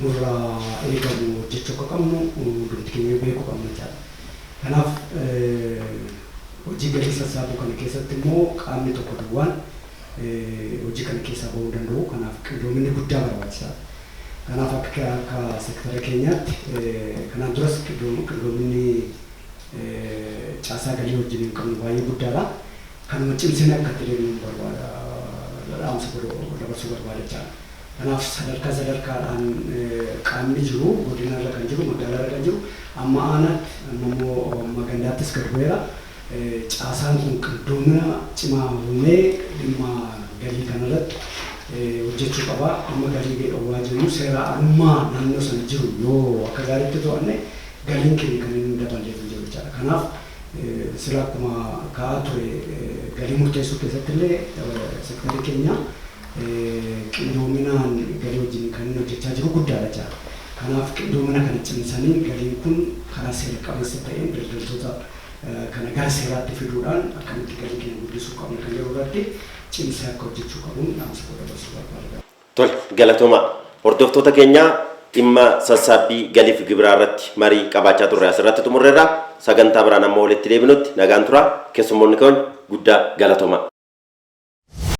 nurraa eegamu hojjechuu akka qabnu hundumti keenya beekuu qabna jechaadha. Kanaaf hojii galii sassaabuu kana keessatti immoo qaamni tokko duwwaan hojii kana keessaa bahuu danda'u. Kanaaf qindoominni guddaa barbaachisaadha. Kanaaf akka sektara keenyaatti kanaan duras qindoominni caasaa galii wajjin hin qabnu baay'ee guddaadha. Kanuma cimsinee akka itti deemnu barbaada, dhaamsa dabarsuu barbaada jechaadha. Kanaaf sadarkaa sadarkaadhaan qaamni jiru, godina irra kan jiru, magaalaa irra kan jiru, amma aanaatti, amma immoo magandaattis gad bu'eera. Caasaan kun qindoomina cimaa uumee dhimma galii kanarratti hojjechuu qaba. Dhimma galii dhowwaa jennu seera alummaa naannoo sana jiru yoo akka gaariitti to'anne galiin keenya kan inni daballeef hin jiru jechaadha. Kanaaf sila akkuma ka'aa ture galii murteessuu keessatti illee sektarri keenya qindoominaan galii wajjin kan inni hojjechaa jiru guddaadha jechaadha. Kanaaf qindoomina kana cimsanii galiin kun karaa seera qabeessa ta'een daldaltoota kana gara seeraatti fiduudhaan akkamitti galii keenya guddisuu qabna kan jedhu irratti cimsee akka hojjechuu qabuun dhaamsa koo dabarsuu barbaada. Tole, galatoomaa. Hordoftoota keenyaa, dhimma sassaabbii galiif gibiraa irratti marii qabaachaa turre asirratti xumurreerra. Sagantaa biraan amma walitti deebinutti nagaan tura. Keessummoonni keenya guddaa galatoomaa.